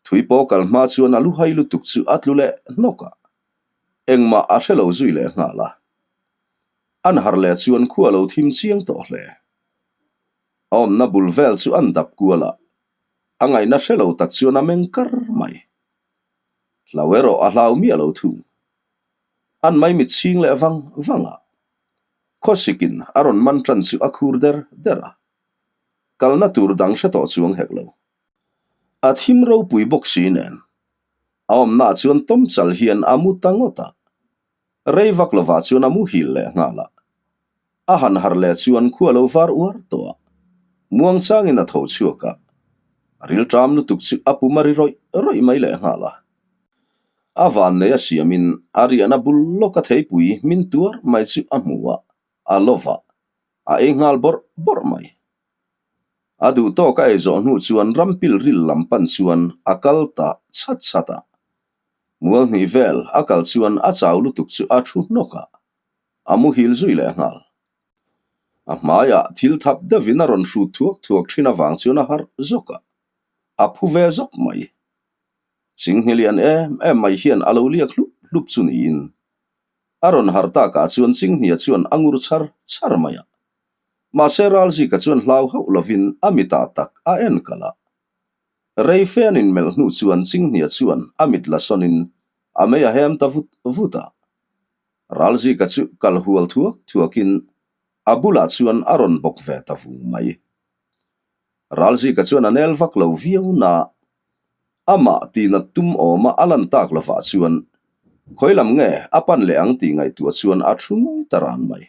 Thui pawh kal hma chuan a lu hai lutuk chu a tlu leh hnawk a, engmah a hre lo zui leh nghal a. An harh leh chuan khua lo thim chiang tawh hle. A awmna bul vel chu an dap kual a, a ngaihna hre lo tak chuan a meng kar mai. Hlau erawh a hlau miah lo thung. An maimit chhing leh vang vang a. Khawsikin a rawn man tan chu a khur der der a. Kalna tur dang hre tawh chuang hek lo. A thim ropui bawk si nen. A awmnaah chuan tawm chal hian a mu ta ngawt a. Rei vak lovah chuan a muhil leh nghal a. A han harh leh chuan khua lo var uar tawh a. Muangchangin a tho chhuak a. A rilṭam lutuk chu a pum a ri rawih rawih mai leh nghal a. A vannei a siamin a riahna bul lawka theipui min tuar mai chu a hmu a, a lova a ei nghal bawrh bawrh mai. A duh tawk a ei zawh hnu chuan rampil ril lam pan chuan a kal ta chhat chhat a. Mual hnih vel a kal chuan a chau lutuk chu a thu hnawk a, a muhil zui leh nghal. A hmaiah thil thap deuhin a rawn hrut thuak thuak thin avang chuan a harh zawk a, a phu ve zawk mai. Chinghne lian em em mai hian a lo liak hlup hlup chu niin a rawn harh takah chuan Chinghnia chuan a ngur char char mai a. Mahse Ralzika chuan hlau hauh lovin a mitah tak a en kalh a. Rei fe an inmelh hnu chuan Chinghnia chuan a mit la sawnin a mei a hem ta vut vut a. Ralzika chu kal hual thuak thuakin a bulah chuan a rawn bawk ve ta vung mai. Ralzika chuan a nel vak lo viau na. Amah tihnat tum awma a lan tak lovah chuan khawi lam nge a pan leh ang tih ngaihtuah chuan a thu ngawi ta ran mai.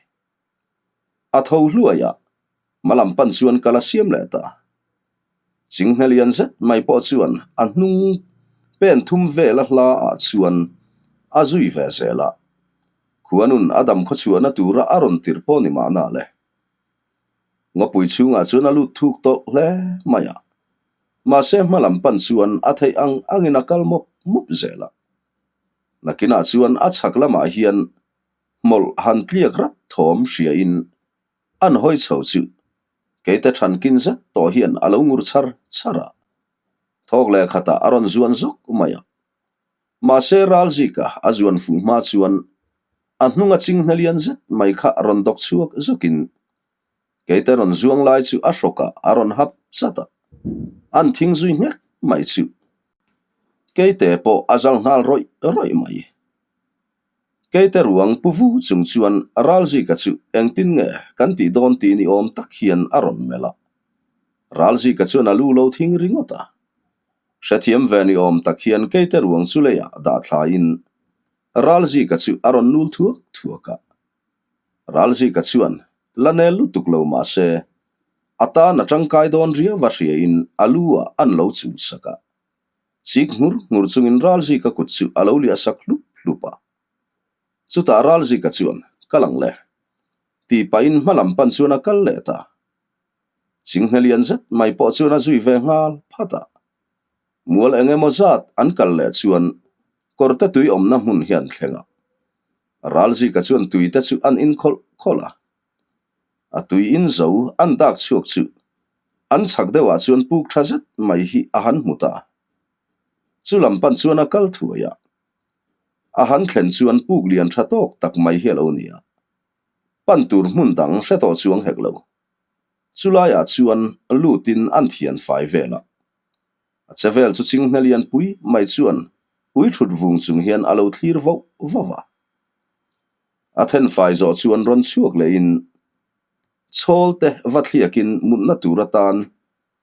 A tho hluai a, hma lam pan chuan kal a siam leh ta. Chinghne lian zet mai pawh chuan a hnung pen thum vela hla ah chuan a zui ve zel a, khuanun a dam khawchhuahna tura a rawn tirh pawh ni mahna le. Ngawpui chhungah chuan a lut thuk tawlh hle mai a, mahse hma lam pan chuan a theih ang angin a kal mawp mawp zel a. Nakinah chuan a chhak lamah hian hmawlh han tliak rap thawm hriain an hawi chho chu keite thankin zet tawh hian a lo ngur char char a, thawk leh khatah a rawn zuan zawk mai a. Mahse Ralzika a zuan fuh hma chuan a hnunga chinghne lian zet mai kha rawn dawk chhuak zawkin keite rawn zuang lai chu a hrawkah a rawn hap chat a, an thing zui nghek mai chu keite pawh a zal nghal rawih rawih mai. Keite ruang pu vu chung chuan Ralzika chu engtin nge kan tih dawn tih ni awm tak hian a rawn melh a. Ralzika chuan a lu lo thing ringawt a. Hrethiam ve ni awm tak hian Keite ruang chu leiah dah thlaiin Ralzika chu a rawn nul thuak thuak a. Ralzika chuan la nel lutuk lo mah se a tan a tangkai dawn riau va hriain a lu ah an lo chul sak a. Chik nghur nghur chungin Ralzika kut chu a lo liah sak hlup hlup a. Chutah Ralzika chuan, Kal ang le. Tih pahin hma lam pan chuan a kal leh ta. Chinghne lian zet mai pawh chuan a zui ve nghal phat a. Mual eng emaw zat an kal leh chuan kawrte tui awmna hmun hian thleng a. Ralzika chuan tuite chu an in khawlh khawlh a. A tui in zo an dak chhuak chu an chhak deuhah chuan puk tha zet mai hi a han hmu ta. Chu lam pan chuan a kal thuai a. A han thlen chuan puk lian tha tawk tak mai hi a lo ni a. Pan tur hmun dang hre tawh chuang hek lo. Chulaiah chuan lutin an thian fai vel a. A che vel chu chinghne lian pui mai chuan ui thut vung chung hian a lo thlir voh voh a. A then fai zawh chuan rawn chhuak lehin chhawl te va thliakin mutna tur atan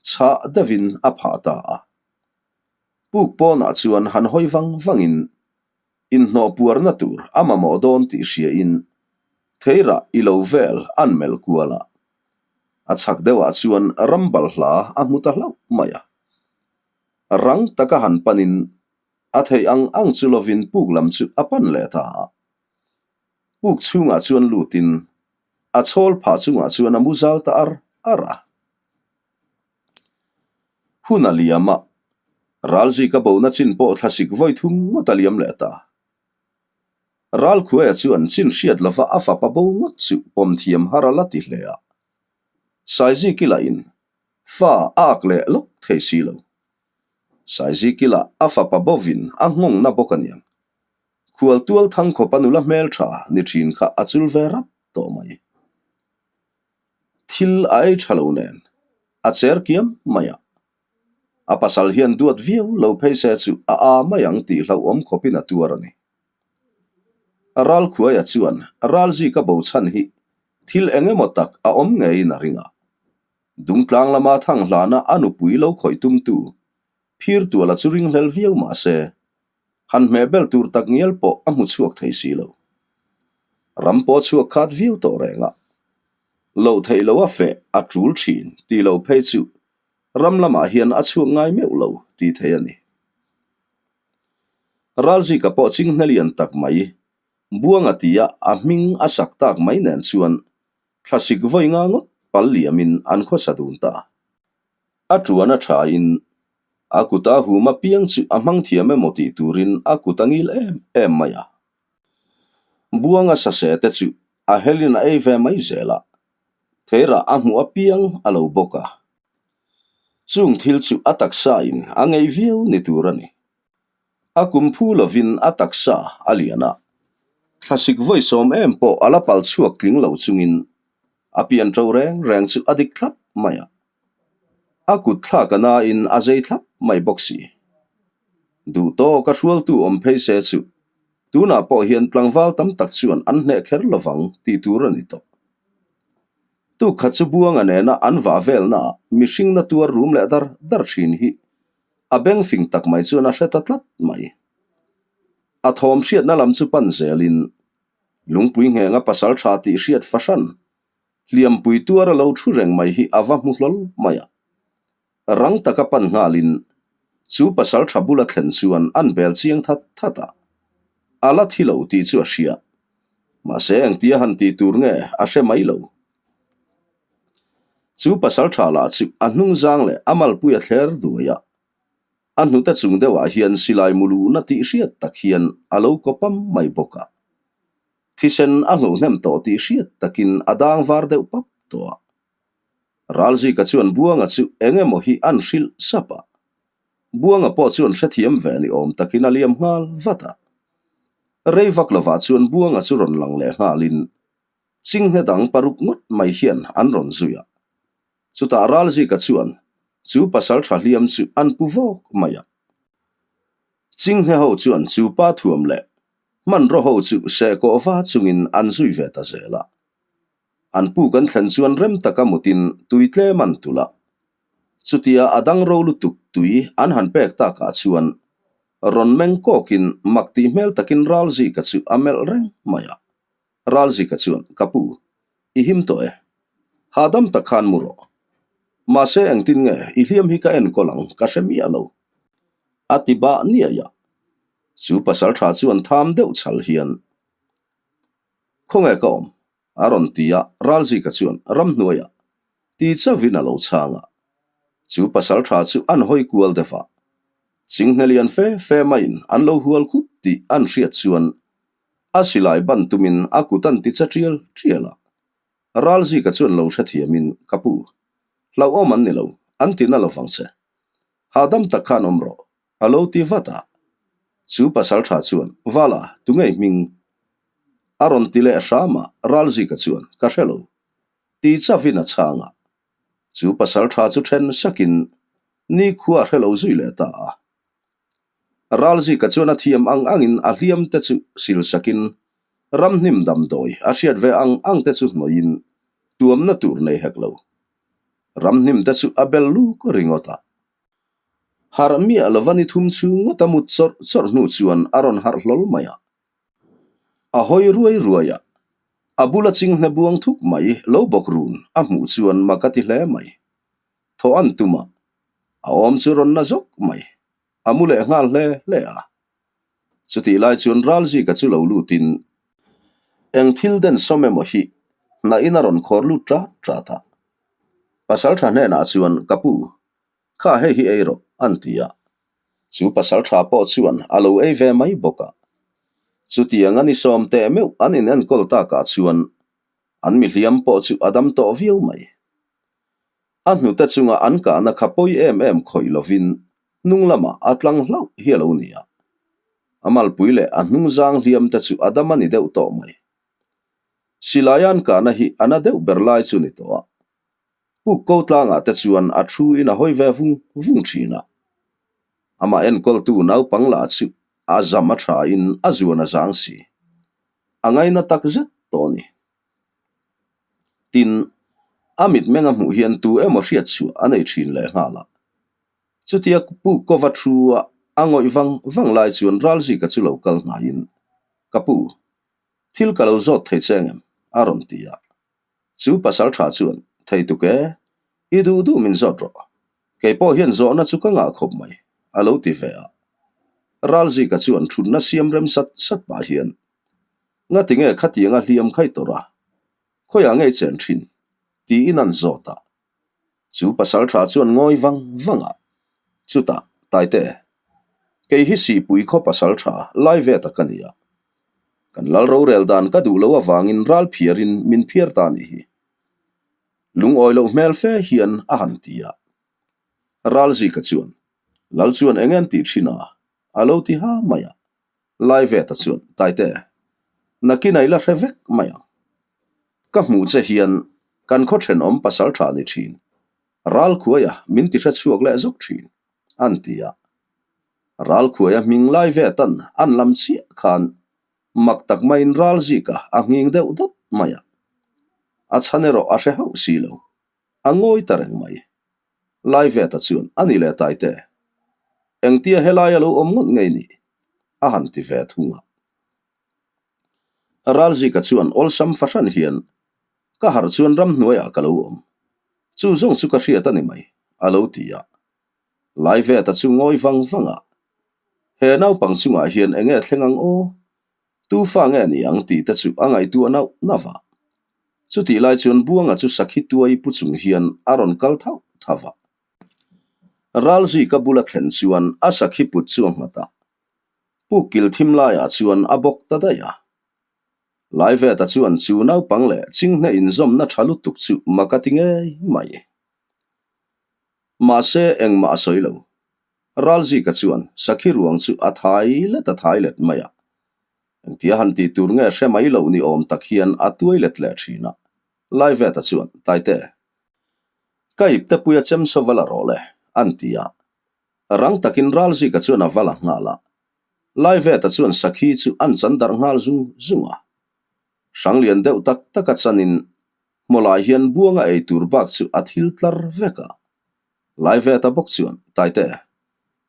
chhah deuhin a phah ta a. Puk pawnah chuan han hawi vang vangin inhnawh puarna tur a mamawh dawn tih hriain theirah i lo vel an melh kual a. A chhak deuhah chuan ram balhla a hmu ta hlauh mai a. Rang taka han panin a theih ang ang chu lovin puk lam chu a pan leh ta a. Puk chhungah chuan lutin a chhawl phah chungah chuan a mu zal ta ar ar a. Hun a liam a, Ralzika bona chin pawh thlasik vawi thum ngawt a liam leh ta. Ralkhuaia chuan chin hriat lova a fapa bo ngawt chu pawm thiam har a la ti hle a. Saiziki lahin fa a ak leh lawk thei si lo. Saiziki lah a fapa bovin a nghawngna bawk a niang. Khual tual thang khawpa nula hmeltha ni thin kha a chul ve rap tawh mai. Thil a ei tha lo nen a cher kiam mai a. A pasal hian duat viau lo phei se chu a a mai ang tih hlauhawm khawpin a tuar a ni. Ralkhuaia chuan Ralzika bo chhan hi thil eng emaw tak a awm ngeiin a ring a. Dungtlang lama thang hlana a nupui lo khawih tumtu Phirtuala chu ringhlel viau mah se, han hmehbel tur tak ngial pawh a hmu chhuak thei si lo. Ram pawh a chhuak khat viau tawh reng a, loh theih lo a feh a tul thin tih lo phei chu ram lamah hian a chhuak ngai meuh lo tih thei a ni. Ralzika pawh chinghne lian tak mai, Buanga tia a hming a sak tak mai nen chuan thlasik vawi nga ngawt pal liamin an khawsa dun ta. A tuan a thain a kuta hum apiang chu a hmang thiam emaw tih turin a kut a ngil em em mai a. Buanga sase te chu a helin a ei ve mai zel a, theirah a hmuh apiang a lo bawk a. Chung thil chu a taksa in a ngei viau ni tur a ni. A kum phu lovin a taksa a lian a, thlasik vawi sawm em pawh a la pal chhuak tling lo chungin a pian ṭo reng reng chu a dik thlap mai a. A kut thlak a nain a zei thlap mai bawk si. Duh tawk a hrualtu awm phei se chu tunah pawh hian tlangval tam tak chuan an hneh kher lovang tih tur a ni tawh. Tukkhat chu Buanga nena an vah velnaah mihring na tuar rum leh dar dar thin hi a beng fing tak mai chuan a hre ta tlat mai. A thawm hriatna lam chu pan zelin lungpui nghenga pasal tha tih hriat fahran hliampui tuar a lo thu reng mai hi a va hmu hlawl mai a. Rang taka pan nghalin chu pasal tha bula thlen chuan an bel chiang that that a, a la thi lo tih chu a hria. Mahse engtia han tih tur nge a hre mai lo. Chu pasal tha lah chu a hnung zang leh a malpui a thler duai a, a hnute chung deuhah hian silai mu luhna tih hriat tak hian a lo kawpam mai bawk a. Thisen a hlohnem tawh tih hriat takin a dang var deuh pap tawh a. Ralzika chuan Buanga chu eng emaw hi an hrilh sap a. Buanga pawh chuan hrethiam ve ni awm takin a liam nghal vat a. Rei vak lovah chuan Buanga chu rawn lang leh nghalin chinghne dang paruk ngawt mai hian an rawn zui a. Chutah Ralzika chuan chu pasal tha hliam chu an pu vawk mai a. Chinghne ho chuan chu pa thuam leh hmanraw ho chu sehkawh va chungin an zui ve ta zel a. An pu kan thlen chuan rem taka mutin tui tlem an tulh a. Chutia a dang ro lutuk tui an han pek takah chuan rawn meng kawkin mak tih hmel takin Ralzika chu a melh reng mai a. Ralzika chuan, Ka pu, i him tawh e. Hahdam tak khan mu rawh. Mahse engtin nge i hliam hi ka enkawl ang ka hre miah lo. A ti bah niai a. Chu pasal tha chuan tham deuh chhal hian, Khawnge ka awm? a rawn ti a, Ralzika chuan ramhnuaiah ti chauhin a lo chhang a. Chu pasal tha chu an hawi kual deuh a, chinghne lian fe fe maiin an lo hual khup tih an hriat chuan a silai ban tumin a kut an ti cha tial tial a. Ralzika chuan lo hrethiamin, Ka pu, hlauhawm an ni lo, an ti na lovang che. Hahdam tak khan awm rawh, a lo ti vat a. Chu pasal tha chuan, Vala, tu ngei hming? A rawn ti leh hram a, Ralzika chuan, Ka hre lo. Ti chavin a chhang a. Chu pasal tha chu then sakin nikhua a hre lo zui leh ta a. Ralzika chuan a thiam ang angin a hliam te chu sil sakin ramhnim damdawi a hriat ve ang ang te chu hnawiin tuamna tur nei hek lo. Ramhnim te chu a bel luk ringawt a. Harh miah lova ni thum chhung ngawt a mut chawrh chawrh hnu chuan a rawn harh hlawl mai a. A hawi ruai ruai a, a bula chinghne buang thuk mai lo bawk run a hmuh chuan mak a ti hle mai. Thaw an tum a, a awm chu rawn na zawk mai. A mu leh nghal hle hle a. Chutih lai chuan Ralzika chu lo lutin eng thil den sawm emaw hi hnahin a rawn khawr lut ṭat ṭat a. Pasal ṭha hnenah chuan, Ka pu, kha hei hi ei rawh, an ti a. Chu pasal ṭha pawh chuan a lo ei ve mai bawk a. Chutiang a ni sawm teh meuh an inenkawl takah chuan an mihliam pawh chu a dam tawh viau mai. A hnute chunga an kahna kha pawi em em khawih lovin hnung lamah a tlang hlauh hi a lo ni a. A malpui leh a hnungzang hliam te chu a dam a ni deuh tawh mai. Silai an kahna hi a na deuh ber lai chu ni tawh a. Puk ko tlangah te chuan a thu in a hawi ve vung vung thin a. Amah enkawltu naupang lah chu a zam a tha in a zuan a zang si. A ngaina tak zet tawh a ni. Tin, A mitmeng a hmuh hian tu emaw hriat chhuah a nei thin lehnghal a. Chutia Pu Kova thu a a ngawih vang vang lai chuan Ralzika chu lo kal hnaiin, Ka pu, thil ka lo zawt thei che ngem? a rawn ti a. Chu pasal tha chuan, Thei tuk e, i duh duh min zawt rawh. Kei pawh hian zawhna chu ka ngah khawp mai, a lo ti ve a. Ralzika chuan thutna siam rem sat sat pah hian, Ngati nge khatianga hliam khai tawrh a, khawiah ngei chen thin? tiin an zawt a. Chu pasal tha chuan ngawi vang vang a, chutah, Taite, kei hi Sihpui khaw pasal tha lai ve ta ka ni a. Kan lal rorel dan ka duh loh avangin ral phiarin min phiar ta nih hi. Lungawi loh hmel fe hian a han ti a. Ralzika chuan, Lal chuan eng en tih thin a? a lo ti ha mai a. Lai ve ta chuan, Taite, nakin a i la hre vek mai ang. Ka hmuh che hian kan khaw thenawm pasal tha ni thin, ral khuaia min ti hre chhuak leh zawk thin, an ti a. Ral khuaia hming lai ve tan an lam chiah khan mak tak maiin ral zika a nghing deuh dawt mai a. A chhan erawh a hre hauh si lo, a ngawi ta reng mai. Lai ve ta chuan a ni leh Taite, engtia helai a lo awm ngawt ngei ni? a han ti ve thung a. Ralzika chuan awlsam fahran hian, Ka harh chuan ramhnuaiah ka lo awm. Chu zawng chu ka hriat a ni mai, a lo ti a. Lai ve ta chu ngawi vang vang a, He naupang chungah hian enge thleng ang aw? Tu fa nge ni ang tih te chu a ngaihtuah nauh nauh a. Chutih lai chuan Buanga chu sakhi tuai pu chung hian a rawn kal thauh thauh a. Ralzika bula thlen chuan a sakhi put chu a nghat a. Puk kil thim laiah chuan a bawk ta daih a. Laiveta chuan chu naupang leh chinghne inzawmna tha lutuk chu mak a ti ngei mai. Mahse engmah a sawi lo. Ralzika chuan sakhi ruang chu a thai let a thai let mai a. Engtia han tih tur nge hre mai loh ni awm tak hian a tuai let leh thin a. Laiveta chuan, Taite, ka ipte puia chemsaw va la rawh le, an ti a. Rang takin Ralzika chuan a va la nghal a. Laiveta chuan sakhi chu an chan darh nghal zung zung a. Hranglian deuh tak taka chanin hmawlai hian buanga ei tur bak chu a thil tlar vek a. Laiveta bawk chuan, Taite,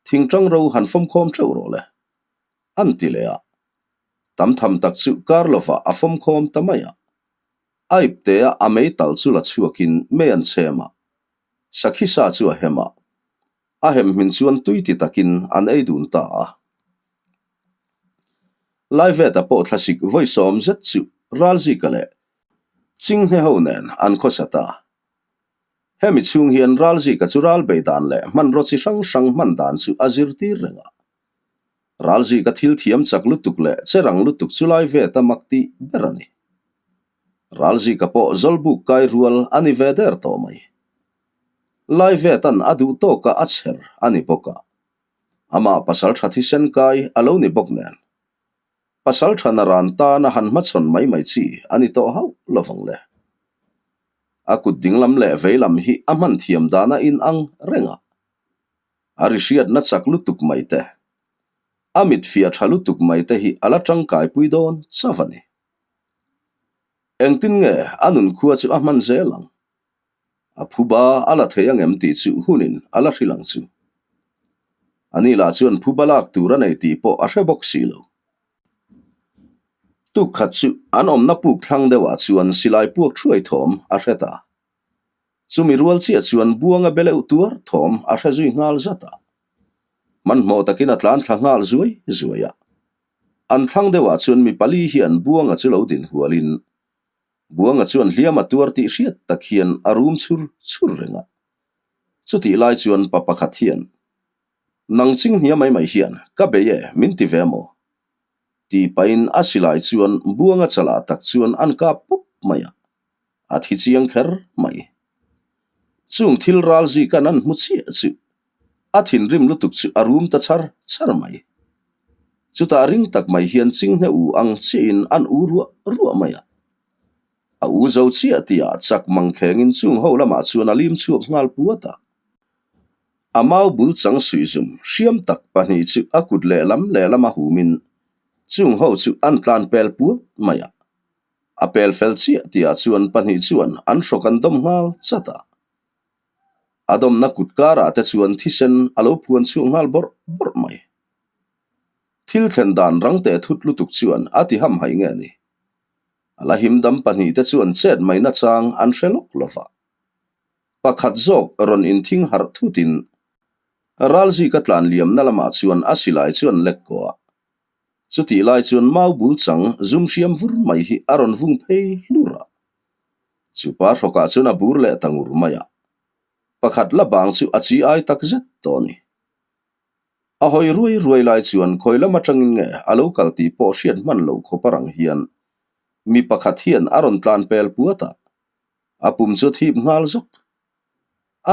thingtang ro han fawmkhawm theuh rawh le, an ti leh a. Tam tham tak chu kar lovah a fawmkhawm ta mai a. A iptea a mei tal chu la chhuakin mei an chhem a. Sakhi sa chu a hem a. A hem hmin chuan tui ti takin an ei dun ta a. Laiveta pawh thlasik vawisawm zet chu Ralzika leh Chinghne ho nen an khawsa ta. Hemi chhung hian Ralzika chu ral bei dan leh hmanraw chi hrang hrang hman dan chu a zirtir reng a. Ralzika thil thiam chak lutuk leh che rang lutuk chu lai ve ta mak tih ber a ni. Ralzika pawh zawlbuk kai rual a ni ve der tawh mai. Lai vetan a duh tawkah a chher a ni bawk a. Amah pasal tha thisen kai a lo ni bawk nen. Pasal tha naran tana han hmachhawn mai mai chi a ni tawh hauh lovang le. A kut dinglam leh veilam hi a hman thiam dan a inang reng a. A ri hriatna chak lutuk mai te, a mit fiah tha lutuk mai te hi a la tangkaipui dawn chauh a ni. Engtin nge a nunkhua chu a hman zel ang? A phuba a la thei angem tih chu hunin a la hrilh ang chu. Ani lah chuan phuba lak tur a nei tih pawh a hre bawk si lo. Tukkhat chu an awmna puk thlang deuhah chuan silai puak thuai thawm a hre ta. Chumi rual chiah chuan buanga beleuh tuar thawm a hre zui nghal zat a. Hmanhmawh takin a tlan thla nghal zuai zuai a. An thlang deuhah chuan mi pali hian buanga chu lo din hualin Buanga chuan hliam a tuar tih hriat tak hian a rum chhur chhur reng a. Chutih lai chuan pa pakhat hian, Nang chinghnia mai mai hian ka bei e min ti ve maw? Tih pahin a silai chuan Buanga chalah tak chuan an kap pup mai a. A thi chiang kher mai. Chung thil ral zikan an hmu chiah chu a thinrim lutuk chu a rum ta char char mai. Chutah ring tak mai hian chinghne u ang chiahin an u ruah ruah mai a. A u zo chiah tihah chak mangkhengin chung ho lamah chuan a lim chhuak nghal puat a. A mau bul chang suihzum hriam tak pahnih chu a kut lehlam lehlam a humin chung ho chu an tlan pel puat mai a. A pel fel chiah tihah chuan pahnih chuan an hrawk an dawm nghal chat a. A dawmna kut karah te chuan thisen a lo phuan chhuak nghal bawrh bawrh mai. Thil thlen dan rang teh thut lutuk chuan a ti hamhaih nge ni? A la himdam pahnihte chuan chet mai nachang an hre lawk lo va. Pakhat zawk rawn inthing harh thutin Ralzika tlan liamna lamah chuan a silai chuan lek kawh a. Chutih lai chuan mau bul chang zum hriam vur mai hi a rawn vung phei hlur a. Chupa hrawkah chuan a bur leh ta ngur mai a. Pakhat la bang chu a chi ai tak zet tawh a ni. A hawi ruai ruai lai chuan khawi lam atangin nge a lo kal tih pawh hriat hman loh khawp a rang hian mi pakhat hian a rawn tlan pel puat a, a pum chu a thip nghal zawk.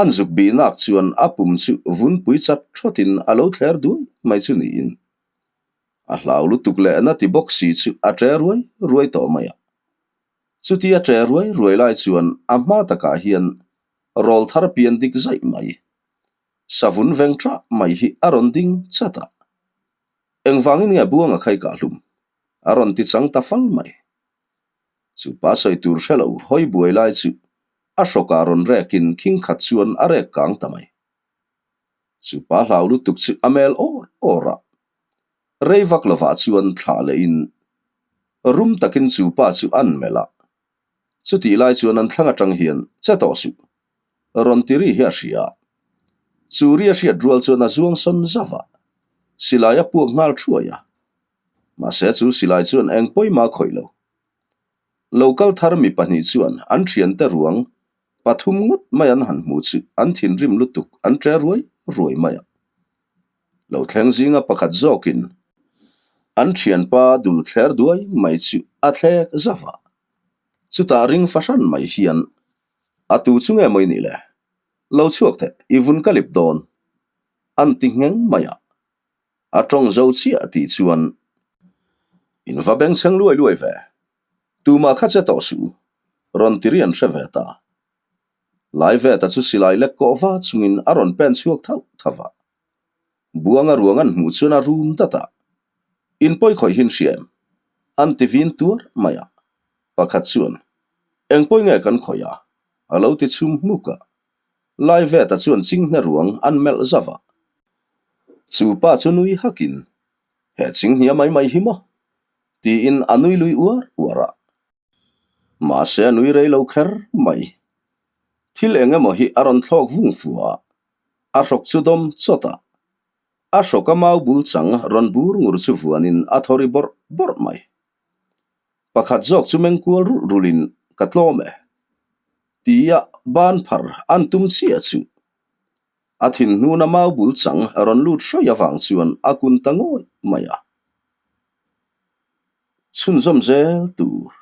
An zuk bihnak chuan a pum chu vunpui chat thawtin a lo thler duai mai chu niin a hlau lutuk leh na ti bawk si chu a ṭe ruai ruai tawh mai a. Chutia ṭe ruai ruai lai chuan a hma takah hian rawl thar pian dik zaih mai. Savun veng ṭah mai hi a rawn ding chat a. Engvangin nge Buanga khai kah hlum? A rawn ti chang ta fal mai. Chu pa sawi tur hre lo hawi buai lai chu a hrawkah rawn rekin khing khat chuan a rek kang ta mai. Chu pa hlau lutuk chu a mel awr awr a. Rei vak lovah chuan thlah lehin rum takin chu pa chu an melh a. Chutih lai chuan an thlang atang hian che tawh suh. Rawn ti ri hi a hria. Chu ri a hriat rual chuan a zuang sawn zauh a, silai a puak nghal thuai a. Mahse chu silai chuan eng pawimah a khawih lo. Lo kal thar mi pahnih chuan an thiante ruang pathum ngawt mai an han hmu chu an thinrim lutuk an ṭe ruai ruai mai a. Lo thleng zinga pakhat zawkin an thianpa dul thler duai mai chu a thlek zauh a. Chutah ring fahran mai hian a tu chu nge maw i nih le? Lo chhuak teh, i vun ka lip dawn an ti ngheng mai a. A tawng zo chiah tih chuan in va bengchheng luai luai ve. Tumah kha che tawh suh u, rawn ti ri an hre ve ta. Laiveta chu silai lek kawh va chungin a rawn pen chhuak thauh thauh a. Buanga ruang an hmuh chuan a rum dat a. In pawi khawih hin hria em? An ti vin tuar mai a. Pakhat chuan, Eng pawi nge kan khawih a? A lo ti chhum hmuk a. Laiveta chuan chinghne ruang an melh zauh a. Chu pa chu nui hakin, He chinghnia mai mai hi maw? Tiin a nui lui uar uar a. Mahse a nui rei lo kher mai. Thil eng emaw hi a rawn thlawk vung fu a, a hrawk chu dawm chawt a. A hrawk a mau bul chang rawn bur ngur chu vuanin a thaw ri bawrh bawrh mai. Pakhat zawk chu meng kual rulh rulhin ka tlawm e. Tia ban phar an tum chiah chu. A thinhnuna mau bul chang rawn lut hrawi avang chuan a kun ta ngawih mai a. Chhunzawm zel tur.